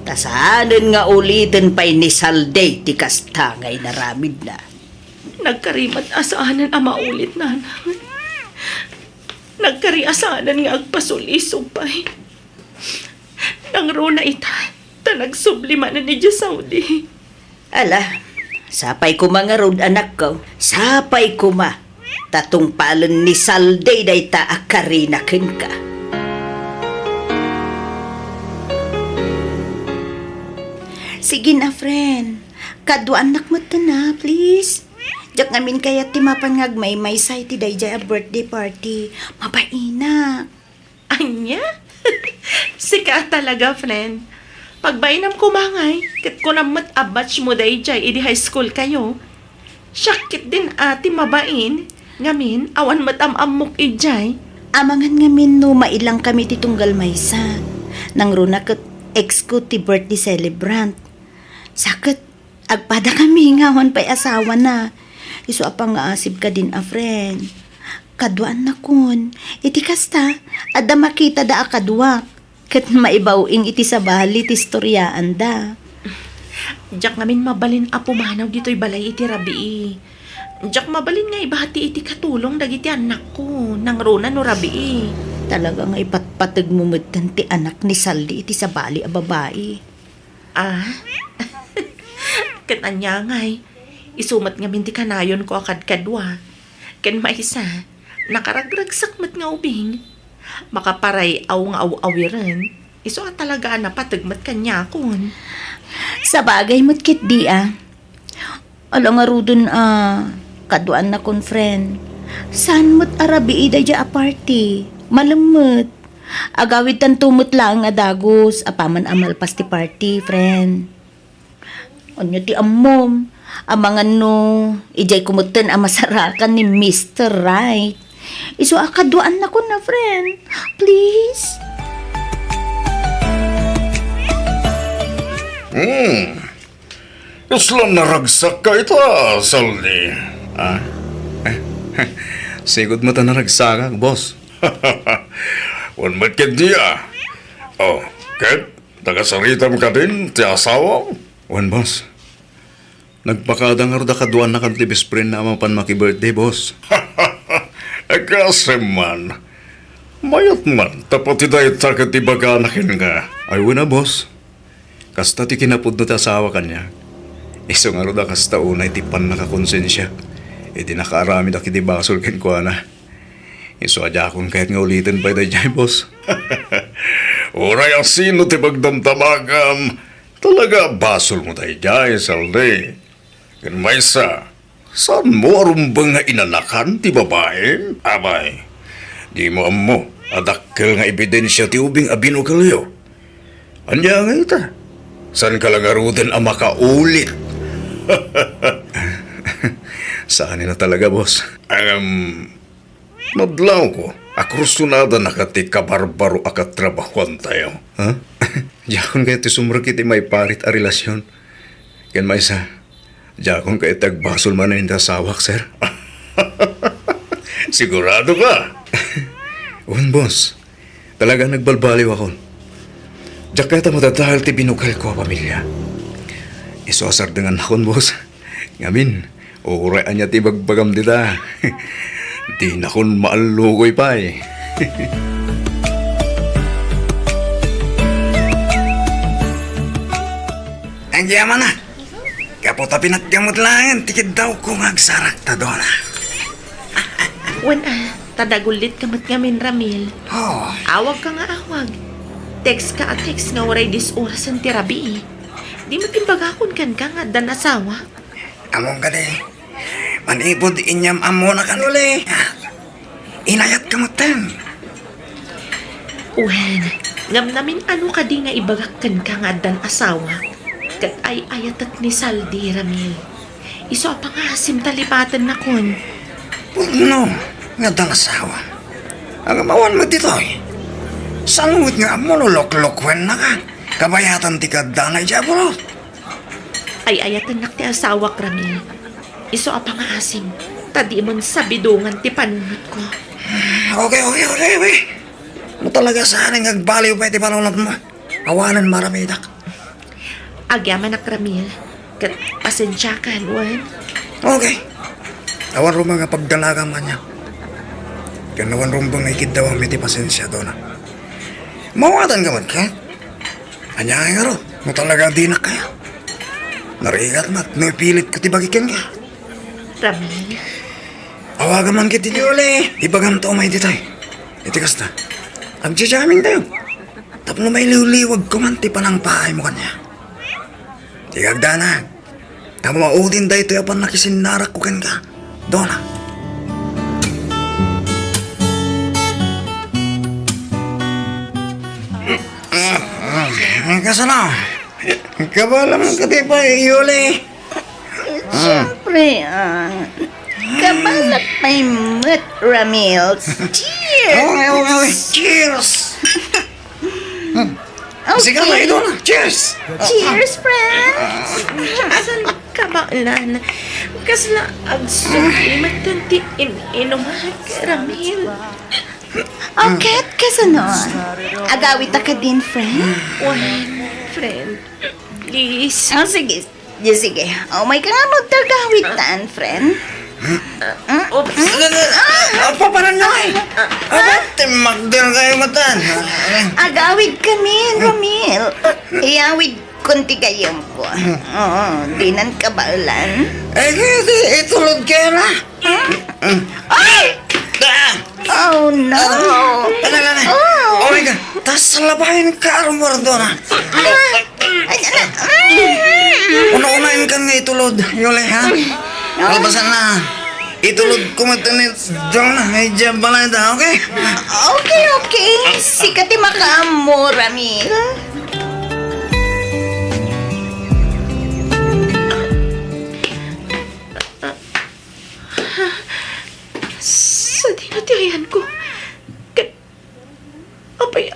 ta saanen nga uliten pay ni Saldi ti kasta nga inaramidna. Nagkari met a saanen a maulit, nanang. Nagkari a saanen nga agpasulisog pay. Nangruna ita, ta nagsubli manen idiay Saudi. Ala, sapay koma ngarud, anakko. Sapay koma. Ta tungpalen ni Saldi dayta a karina kenka. Sige na, friend. Kaduaannak met na, please. Diak ngamin kayat ti mapan nga agmaymaysa iti daydiay a birthday party. Mabainak. Ania? Sika talaga, friend. Pagbainam koma ngay, ket kunam met a batch mo daydiay idi high school kayo. Siak ketdin a ti mabain, ngamin, awan met am-ammok idiay. Amangan ngamin no mailangkami ti tunggal maysa. Nangruna ket ex ko ti birthday celebrant. Sa ket, agpadakami nga awan pay asawana. Isu a pangngaasib kadin a friend. Kaduaannakon. Iti kasta, adda makitada a kaduak. Ket maibaw-ing iti sabali ti istoriaanda. Diak ngamin mabalin a pumanaw ditoy balay iti rabii. Diak mabalin nga ibati iti katulong dagiti annakko, nangruna no rabii. Talaga nga ipatpategmo metten ti anak ni Saldi iti sabali a babai. Ah? Ket ania ngay, isu met ngamin ti kanayonko a kadkadua. Ken maysa, nakaragragsak met nga ubing. Makaparay-aw nga aw-awiren, isu a talaga a napateg met kaniakon. Sabagay met ketdi a. Ala ngaruden a, kaduaannakon, friend. Saan met a rabii daydiay a party? Malem met. Agawidtanto met laeng a dagus apaman a malpas ti party, friend. Ania ti ammom? Amangan no, idiay ko metten a masarakan ni Mister Right. Isu a kaduaannakon a friend. Please? Hmm. Kasla naragsak ka ita, Saldi. Ah? Sigud met a naragsakak, boss. Wen met ketdi a. Oh, ket nakasaritam kadin ti asawam? Wen, boss. Nagpakada ngarud a kaduaanna kadti best friendna a mapan maki-birthday, boss. Kasem man. Mayat man, ta pati dayta ket ibagana kenka. Ay, wen a, boss. Kasta ti kinapudno ti asawa kaniak. Isu ngarud a kasta unay ti pannakakonsensiak idi nakaaramidak iti basol kenkuana. Isu a diakon kayat nga uliten pay daydiay, boss. Uray a sino ti pagdamdamagam, talaga a basolmo daydiay, Saldi. Ken maysa, saanmo a rumbeng nga inanakan ti babaim? Abay, dimo ammo a dakkel nga ebidensia ti ubing a binukelyo. Ania ngay ita? Saanka la ngaruden a makaulit? Saanen a talaga, boss. Ngem, nadlawko a kursonadanaka ti kabarbaro a katrabahuantayo. Ha? Diakon kayat ti sumrek iti maiparit a relasion. Ken maysa, diakon kayat ti agbasol manen iti asawak, sir. Sigurado ka? Wen, boss. Talaga nagbalbaliwakon. Diak kayat a madadael ti binukelko a pamilia. Isu a sardengannakon, boss. Ngamin, uray ania ti ibagbagam dita, dinakon maallukoy pay. Agyamanak, gapu ta pinatgamot laeng ti kiddawko nga agsarak ta dona. Wen a, ta dagullitka met ngamin, Ramil. Oh. Awagka nga awag. Textka a text nga uray dis orasen ti rabii. Di met imbagakon kenka nga addan asawa. Ammom kadi, manipud inyam-ammona kan uli, inayatka metten. Wen, ngem namin-ano kadi nga ibagak kenka nga addan asawa? Ket ay-ayatek ni Saldi, Ramil. Isu a pangasim ta libatennakon. Pudno nga adda nga asawa. Agamawan met ditoy. Saan met nga ammo no loklokuennaka? Kabayatan ti kaddana idiay abroad. Ay-ayatennak ti asawak, Ramil. Isu a pangaasim, ta dimon sabidongan ti panunotko. Okay, okay, okay, okay. No talaga saan nga agbaliw pay ti panunotmo, awanen maramidak. Agyamanak, Ramil. Ket pasensiakan, wen? Okay. Awan ruma nga pagdalagam kaniak. Ken awan rumbeng nga ikiddawam iti pasensia, Dona. Mawatanka met, ket? Ania ngarud, no talaga dinak kayat? Narigat met no ipilitko ti bagi kenka. Ramil. Awagam man ket ti Yuli. Ibagamto umay ditoy. Iti kasta, agjajamintayo tapno mailiwliwagko man ti panangpaaymo kaniak. Ti agdanag, ta maudin daytoy a pannakisinnarakko kenka, Dona. Kasano? Kabaelam kadi pay, Yuli? Siyempre, ah, kabaelak pay met, Ramil. Cheers! Okay, okay, okay. Cheers! Okay. Sige, may Dona. Cheers! Cheers, friends! Saan kabaelan? Kasla agsubli met ti in-inumak, Ramil. O ket, kasano? Agawidta kadin, friend? Wen, friend. Please. Ah, sige. Di, sige. Umayka nga met ta agawidan, friend. Oops. Ah, papanan na kay. Aba, timmagdel kayo matan. Agawidkamin, Ramil. Iyawidkon ti gayamko. Oo, dinan kabaelan. Eh, kaya di, itulod kayo na. Ay! Ah! Oh, no. Ala, ala, ala. Oh. Oh my God. Tas labahin ka, Armor, Dona. Ah! Ay, ala. Una-unain kan nga itulod, Yuli, ha? No? Kalpasan na. Itulod ko met ni Dona, ay, diyan pala ito, okay? Okay, okay. Sika ti makaammo, Ramil. Sadino ti ayanko? Ket, apay,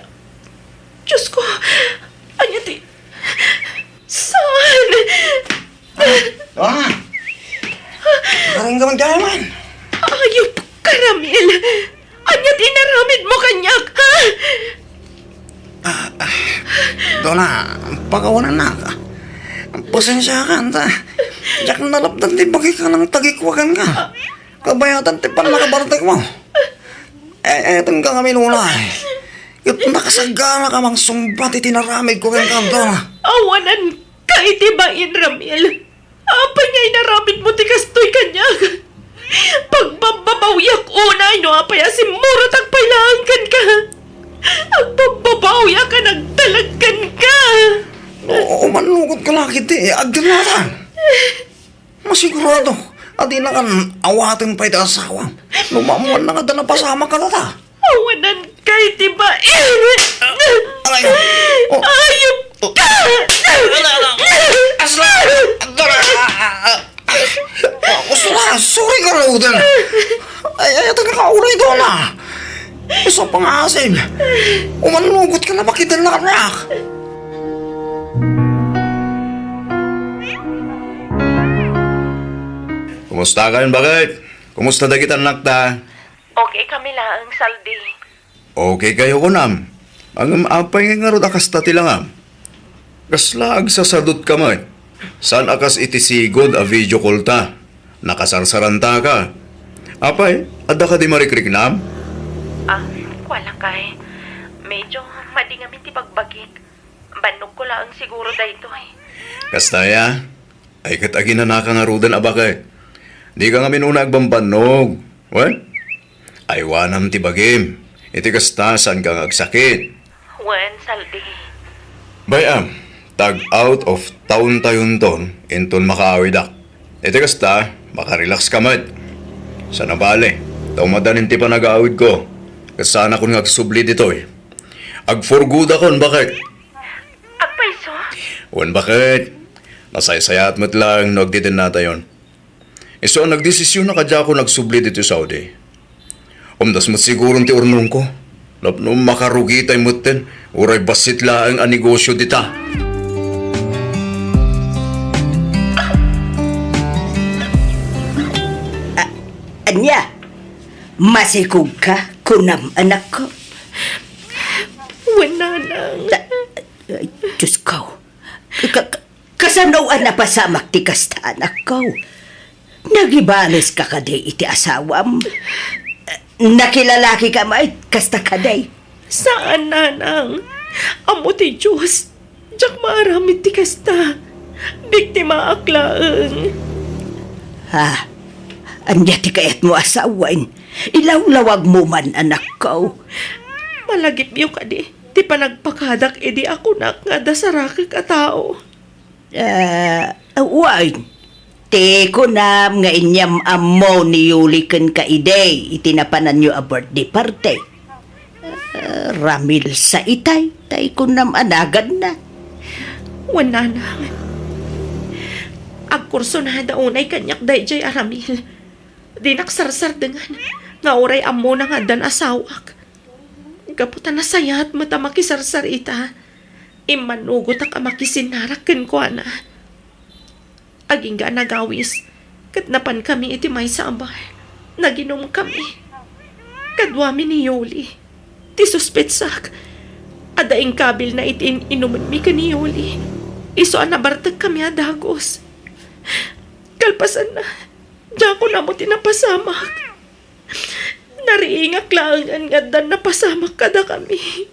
Diyos ko, ania ti, saan? Ah, ah. Karing ka man kaya man. Ayup ka, Ramil. Ania ti inaramidmo kaniak, ha? Ah, ah, Dona, pakawanannak. Pasensiakan ta. Diak nalapdan ti bagik a nangtagikwa kenka. Kabayatan ti pannakabartekmo. Eh, etenka ngamin unay. Ket nakasagana ka mangsungbat iti naramidko kenka, Dona. Awanan ka iti bain, Ramil. Apay nga inaramidmo ti kastoy kaniak? Pagbabbabawiak unay no apay a simmurotak pay laeng kenka. Agbabbabawiak a nagtalek kenka. O, umannugot ka la ket ti agdennatan. Masigurado a dinakan awaten pay ti asawam no maammoanna nga adda napasamak kadata. Awanan kay ti bain! Aray! Oh. Ayup ka! Ala, ala! Asla! Dora! Ah, gusto na, sorry ka, Rodan. Ay, ay, ito na ka, uray, Dona. Gusto pang asim. Umanugot ka na, bakit na anak? Kumusta kayon, bakit? Kumusta dagiti annakta? Okay kami laeng, Saldi. Okay kayo, kunam. Ngem apay ngay ngarud a kasta ti langam? Kasla agsasadutka met? Saan a kas iti sigud a video call ta? Nakasarsarantaka. Apay, adda kadi marikriknam? Ah, wala kay. Medyo madi ngamin ti bagbagik. Bannogko laeng siguro daytoy. Kasta aya? Ay, ket aginanaka ngaruden a baket. Dika ngamin unay agbambannog. Wen? Aywanam ti bagim. Iti kasta, saanka nga agsakit. Wen, Saldi. Bay-am, tag-out of town tayonton inton makaawidak. Iti kasta, makarelax ka met. Sana bale, ta umadanin ti panag-aawidko. Ket saanakon nga agsubli ditoy. Agpurgodakon, baket. Agpayso? Wen, baket. Nasaysayaat met laeng no agdidennatayon. Isu a nagdesisiona a diakon agsubli ditoy Saudi. Umdas met siguron ti urnongko. Tapno makarugitay metten, uray bassit laeng a negosio dita. A-, ania? Masikogka, kunam, anakko? Wen, nanang. Ta-, ay, Diyos ko. Ka-, ka-, kasano a napasamak ti kasta, anakko? Nagibaleska kadi iti asawam? Nakilalakika met kasta kadi? Saan, nanang. Ammo ti Dios. Diak maaramid ti kasta. Biktimaak laeng. Ha? Ania ti kayatmo a sawen? Ilawlawagmo man, anakko. Malagipyo kadi ti panagpakadak idi a kunak nga adda sarakek a tao? Ah, wen. Ti kunam nga inyam-ammo ni Yuli kenka idi iti napananyo a birthday party. Ah, Ramil sa itay, tay kunam a naganna. Wen, nanang. Agkursonada unay kaniak daydiay a Ramil. Dinak sarsardengan nga uray ammona nga addan asawak. Gapu ta nasayaat met a makisarsar ita, immanugotak a makisinnarak kenkuana. Agingga a nagawis, ket napankami iti maysa a bar. Naginumkami. Kaduami ni Yuli. Ti suspetsak, adda inkabilna iti in-inumenmi ken ni Yuli. Isu a nabartekkami a dagus. Kalpasanna, diakon ammo ti napasamak. Nariingak laengen nga addan napasamak kadakami.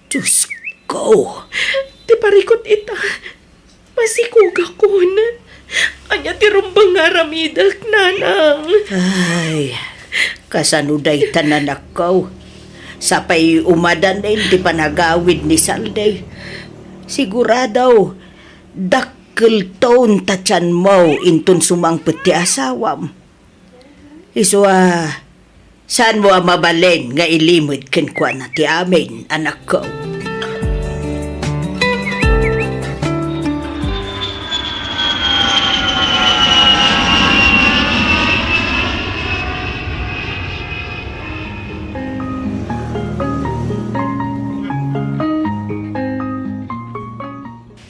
Diyos ko! Ti parikut ita, masikogakon. Ania ti rumbeng nga aramidek, nanang? Ay, kasano dayta, anakko? Sapay umadanen ti panagawid ni Saldi. Sigurado, dakkelton ta tianmo inton sumangpet ti asawam. Isu a, saanmo a mabalin nga ilimed kenkuana ti amin, anakko?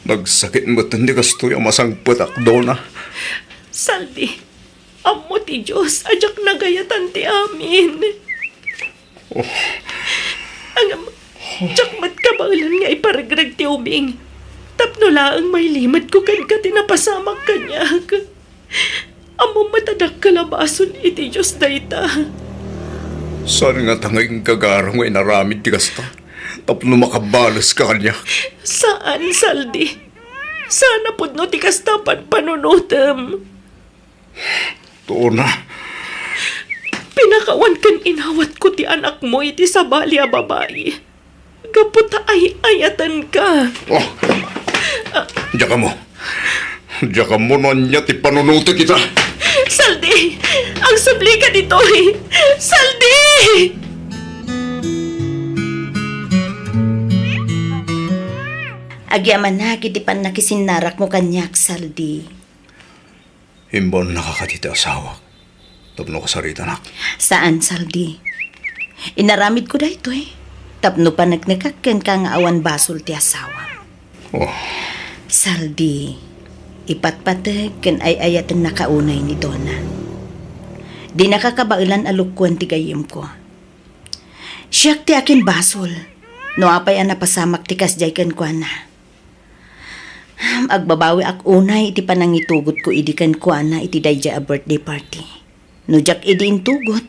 Nagsakit met ti kastoy a masangpetak, Dona. Saldi, ammo ti Dios a diak nagayatan ti amin. Oh. Ngem, diak met kabaelan nga iparegreg ti ubing. Tapno laeng mailimedko kenka ti napasamak kaniak. Ammom met a dakkel a basol iti Dios dayta. Saan ngata nga inggagara nga inaramid ti kasta tapno makabaleska kaniak? Saan, Saldi. Saan a pudno ti kasta a panpanunotem. Dona. Pinakawan ken inawatko ti anakmo iti sabali a babai. Gapu ta ay-ayatenka. Oh. Diak ammo. Diak ammo no ania ti panunotek ita. Saldi! Agsublika ditoy! Saldi! Agyamanak iti pannakisinnarako kaniak, Saldi. Imbannaka kadi ti asawak tapno kasaritanak? Saan, Saldi. Inaramidko daytoy tapno paneknekak kenka nga awan basol ti asawa. Oh. Saldi, ipatpateg ken ay-ayatennaka unay ni Dona. Dinaka kabaelan a lukkoen ti gayyemko. Siak ti akinbasol no apay a napasamak ti kasdiay kenkuana. Agbabawiak unay iti panangitugotko idi kenkuana iti daydiay a birthday party. No diak idi intugot,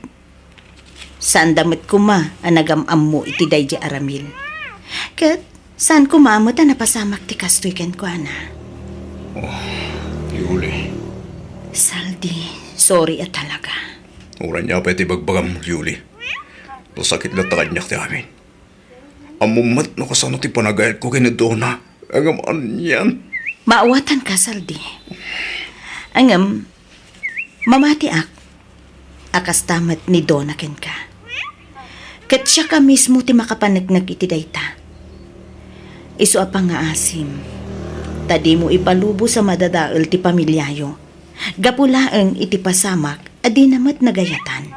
saanda met koma a nagam-ammo iti daydiay a Ramil. Ket saan koma met a napasamak ti kastoy kenkuana. Oh, Yuli. Saldi, sorry a talaga. Uray ania pay ti ibagbagam, Yuli. Nasakit latta kaniak ti amin. Ammom met no kasano ti panagayatko ken ni Dona. Ngem anian? Maawatanka, Saldi. Ngem, mamatiak a kasta met ni Dona kenka. Ket siak a mismo ti makapaneknek iti dayta. Isu a pangngaasim, ta dimo ipalubos a madadael ti pamiliayo. Gapu laeng iti pasamak a dina met nagayatan.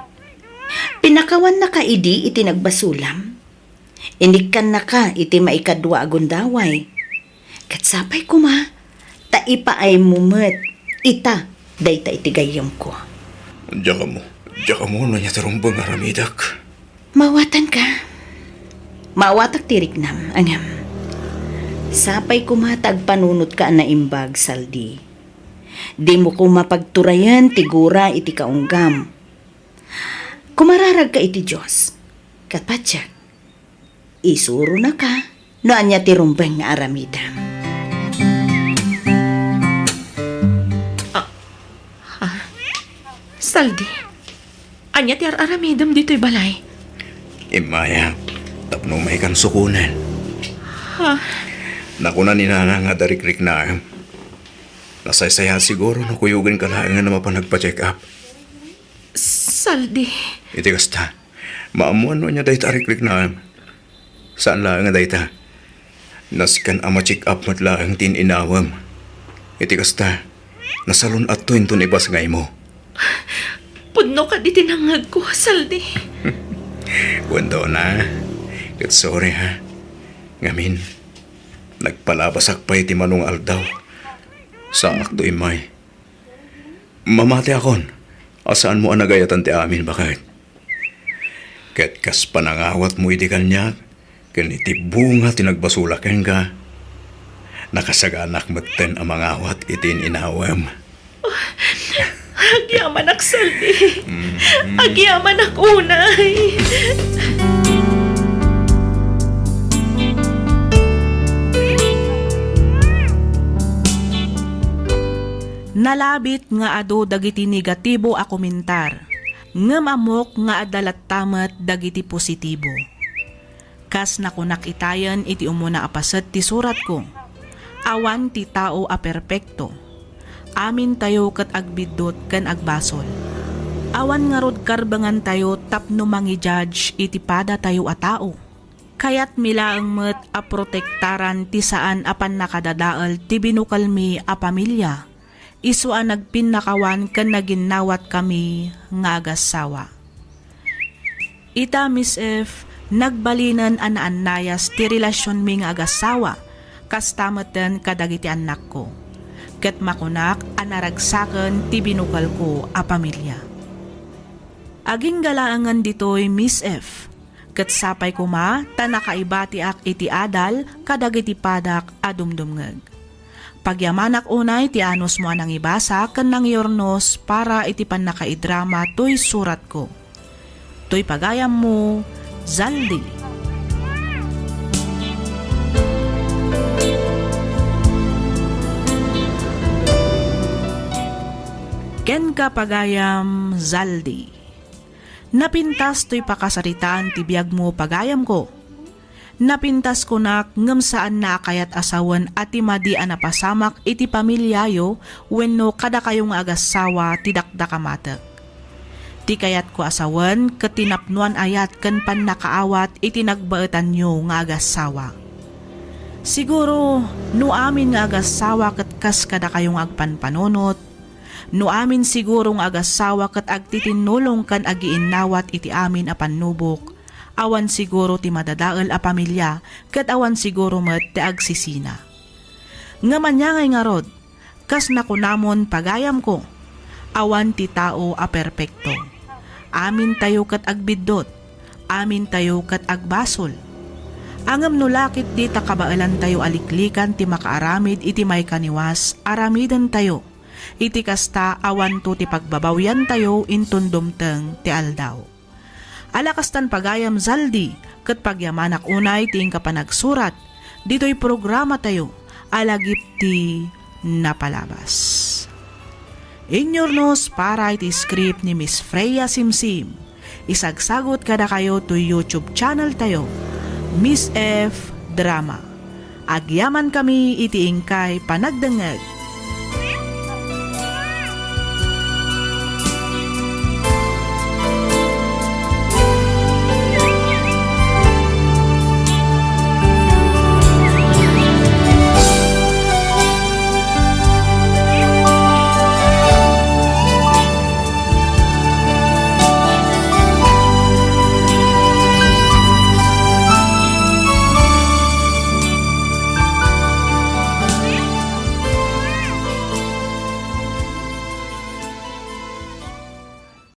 Pinakawannaka idi iti nagbasolam. Inikkannaka iti maikadua a gundaway. Ket sapay koma, ta ipaaymo met ita dayta iti gayyemko. Diak ammo, diak ammo no ania ti rumbeng nga aramidek. Maawatanka. Maawatak ti riknam, ngem sapay koma ta agpanunotka a naimbag, Saldi. Dimo koma pagturayen ti gura iti kaunggam. Kumararagka iti Dios. Ket patiek, isuronaka no ania ti rumbeng nga aramidem. Ah, ah, Saldi, ania ti ar-aramidem ditoy balay? Immay, tapno umaykan sukonen. Ha? Nakuna ni Nana nga adda rikriknaem. Nasaysayaat siguro no kuyogenka laengen a mapan agpa-check up. Saldi. Iti kasta, maammoan no ania dayta a rikriknaem. Saan laeng a dayta. Nasken a ma-check up met laeng ti in-inawem. Iti kasta, nasalun-atto inton ibasngaymo. Pudno kadi ti nangngegko, Saldi. Wen, Dona, ket sorry, ha. Ngamin, nagpalabasak pay ti mano nga aldaw. Saakto immay. Mamatiakon a saanmo a nagayatan ti amin, baket. Ket kas panangawatmo idi kaniak ken iti bunga ti nagbasolak kenka, nakasaganak metten a mangawat iti in-inawem. Agyamanak, Saldi. Mhm. Agyamanak unay. Nalabit nga adu dagiti negatibo a komentar, ngem ammok nga adda latta met dagiti positibo. Kas nakunak itayen iti umuna a paset ti suratko, awan ti tao a perpekto. Amintayo ket agbiddut ken agbasol. Awan ngarud karbengantayo tapno mangi-judge iti padatayo a tao. Kayatmi laeng met a protektaran ti saan a pannakadadael ti binukelmi a pamilia, isu a nagpinnakawan ken naginnawatkami nga agassawa. Ita, Miss F, nagbalinen a naannayas ti relasionmi nga agassawa, kasta metten kadagiti annakko. Ket makunak a naragsaken ti binukelko a pamilia. Agingga laengen ditoy, Miss F, ket sapay koma ta nakaibatiak iti adal kadagiti padak a dumdumngeg. Pagyamanak unay ti anusmo a nangibasa ken nangiurnos para iti pannakaidrama toy suratko. Toy pagayammo, Zaldi. Kenka, pagayam, Zaldi. Napintas toy pakasaritaan ti biagmo, pagayamko. Napintas kunak ngem saanna a kayat a sawen a ti madi a napasamak iti pamiliayo wenno kadakayo nga agassawa ti dakdakamatek. Ti kayatko a sawen ket ti napnoan ayat ken pannakaawat iti nagbaetanyo nga agassawa. Siguro, no amin nga agassawa ket kas kadakayo nga agpanpanunot, no amin siguro nga agassawa ket agtitinnulong ken agiinnawat iti amin a pannubok, awan siguro ti madadael a pamilia ket awan siguro met ti agsisina. Ngem ania ngay ngarud, kas nakunamon, pagayamko, awan ti tao a perpekto. Amintayo ket agbiddut, amintayo ket agbasol. Ngem no la ketdi ta kabaelantayo a liklikan ti makaaramid iti maikaniwas, aramidentayo. Iti kasta, awanto ti pagbabawyantayo inton dumteng ti aldaw. Ala kastan, pagayam Zaldi, ket pagyamanak unay ti inka panagsurat ditoy programatayo a Lagip ti Napalabas. Inyurnos para iti script ni Miss Freya Simsim. Isagsagut kadakayo toy YouTube channel tayo, Miss F Drama. Agyamankami iti inkay panagdengngeg.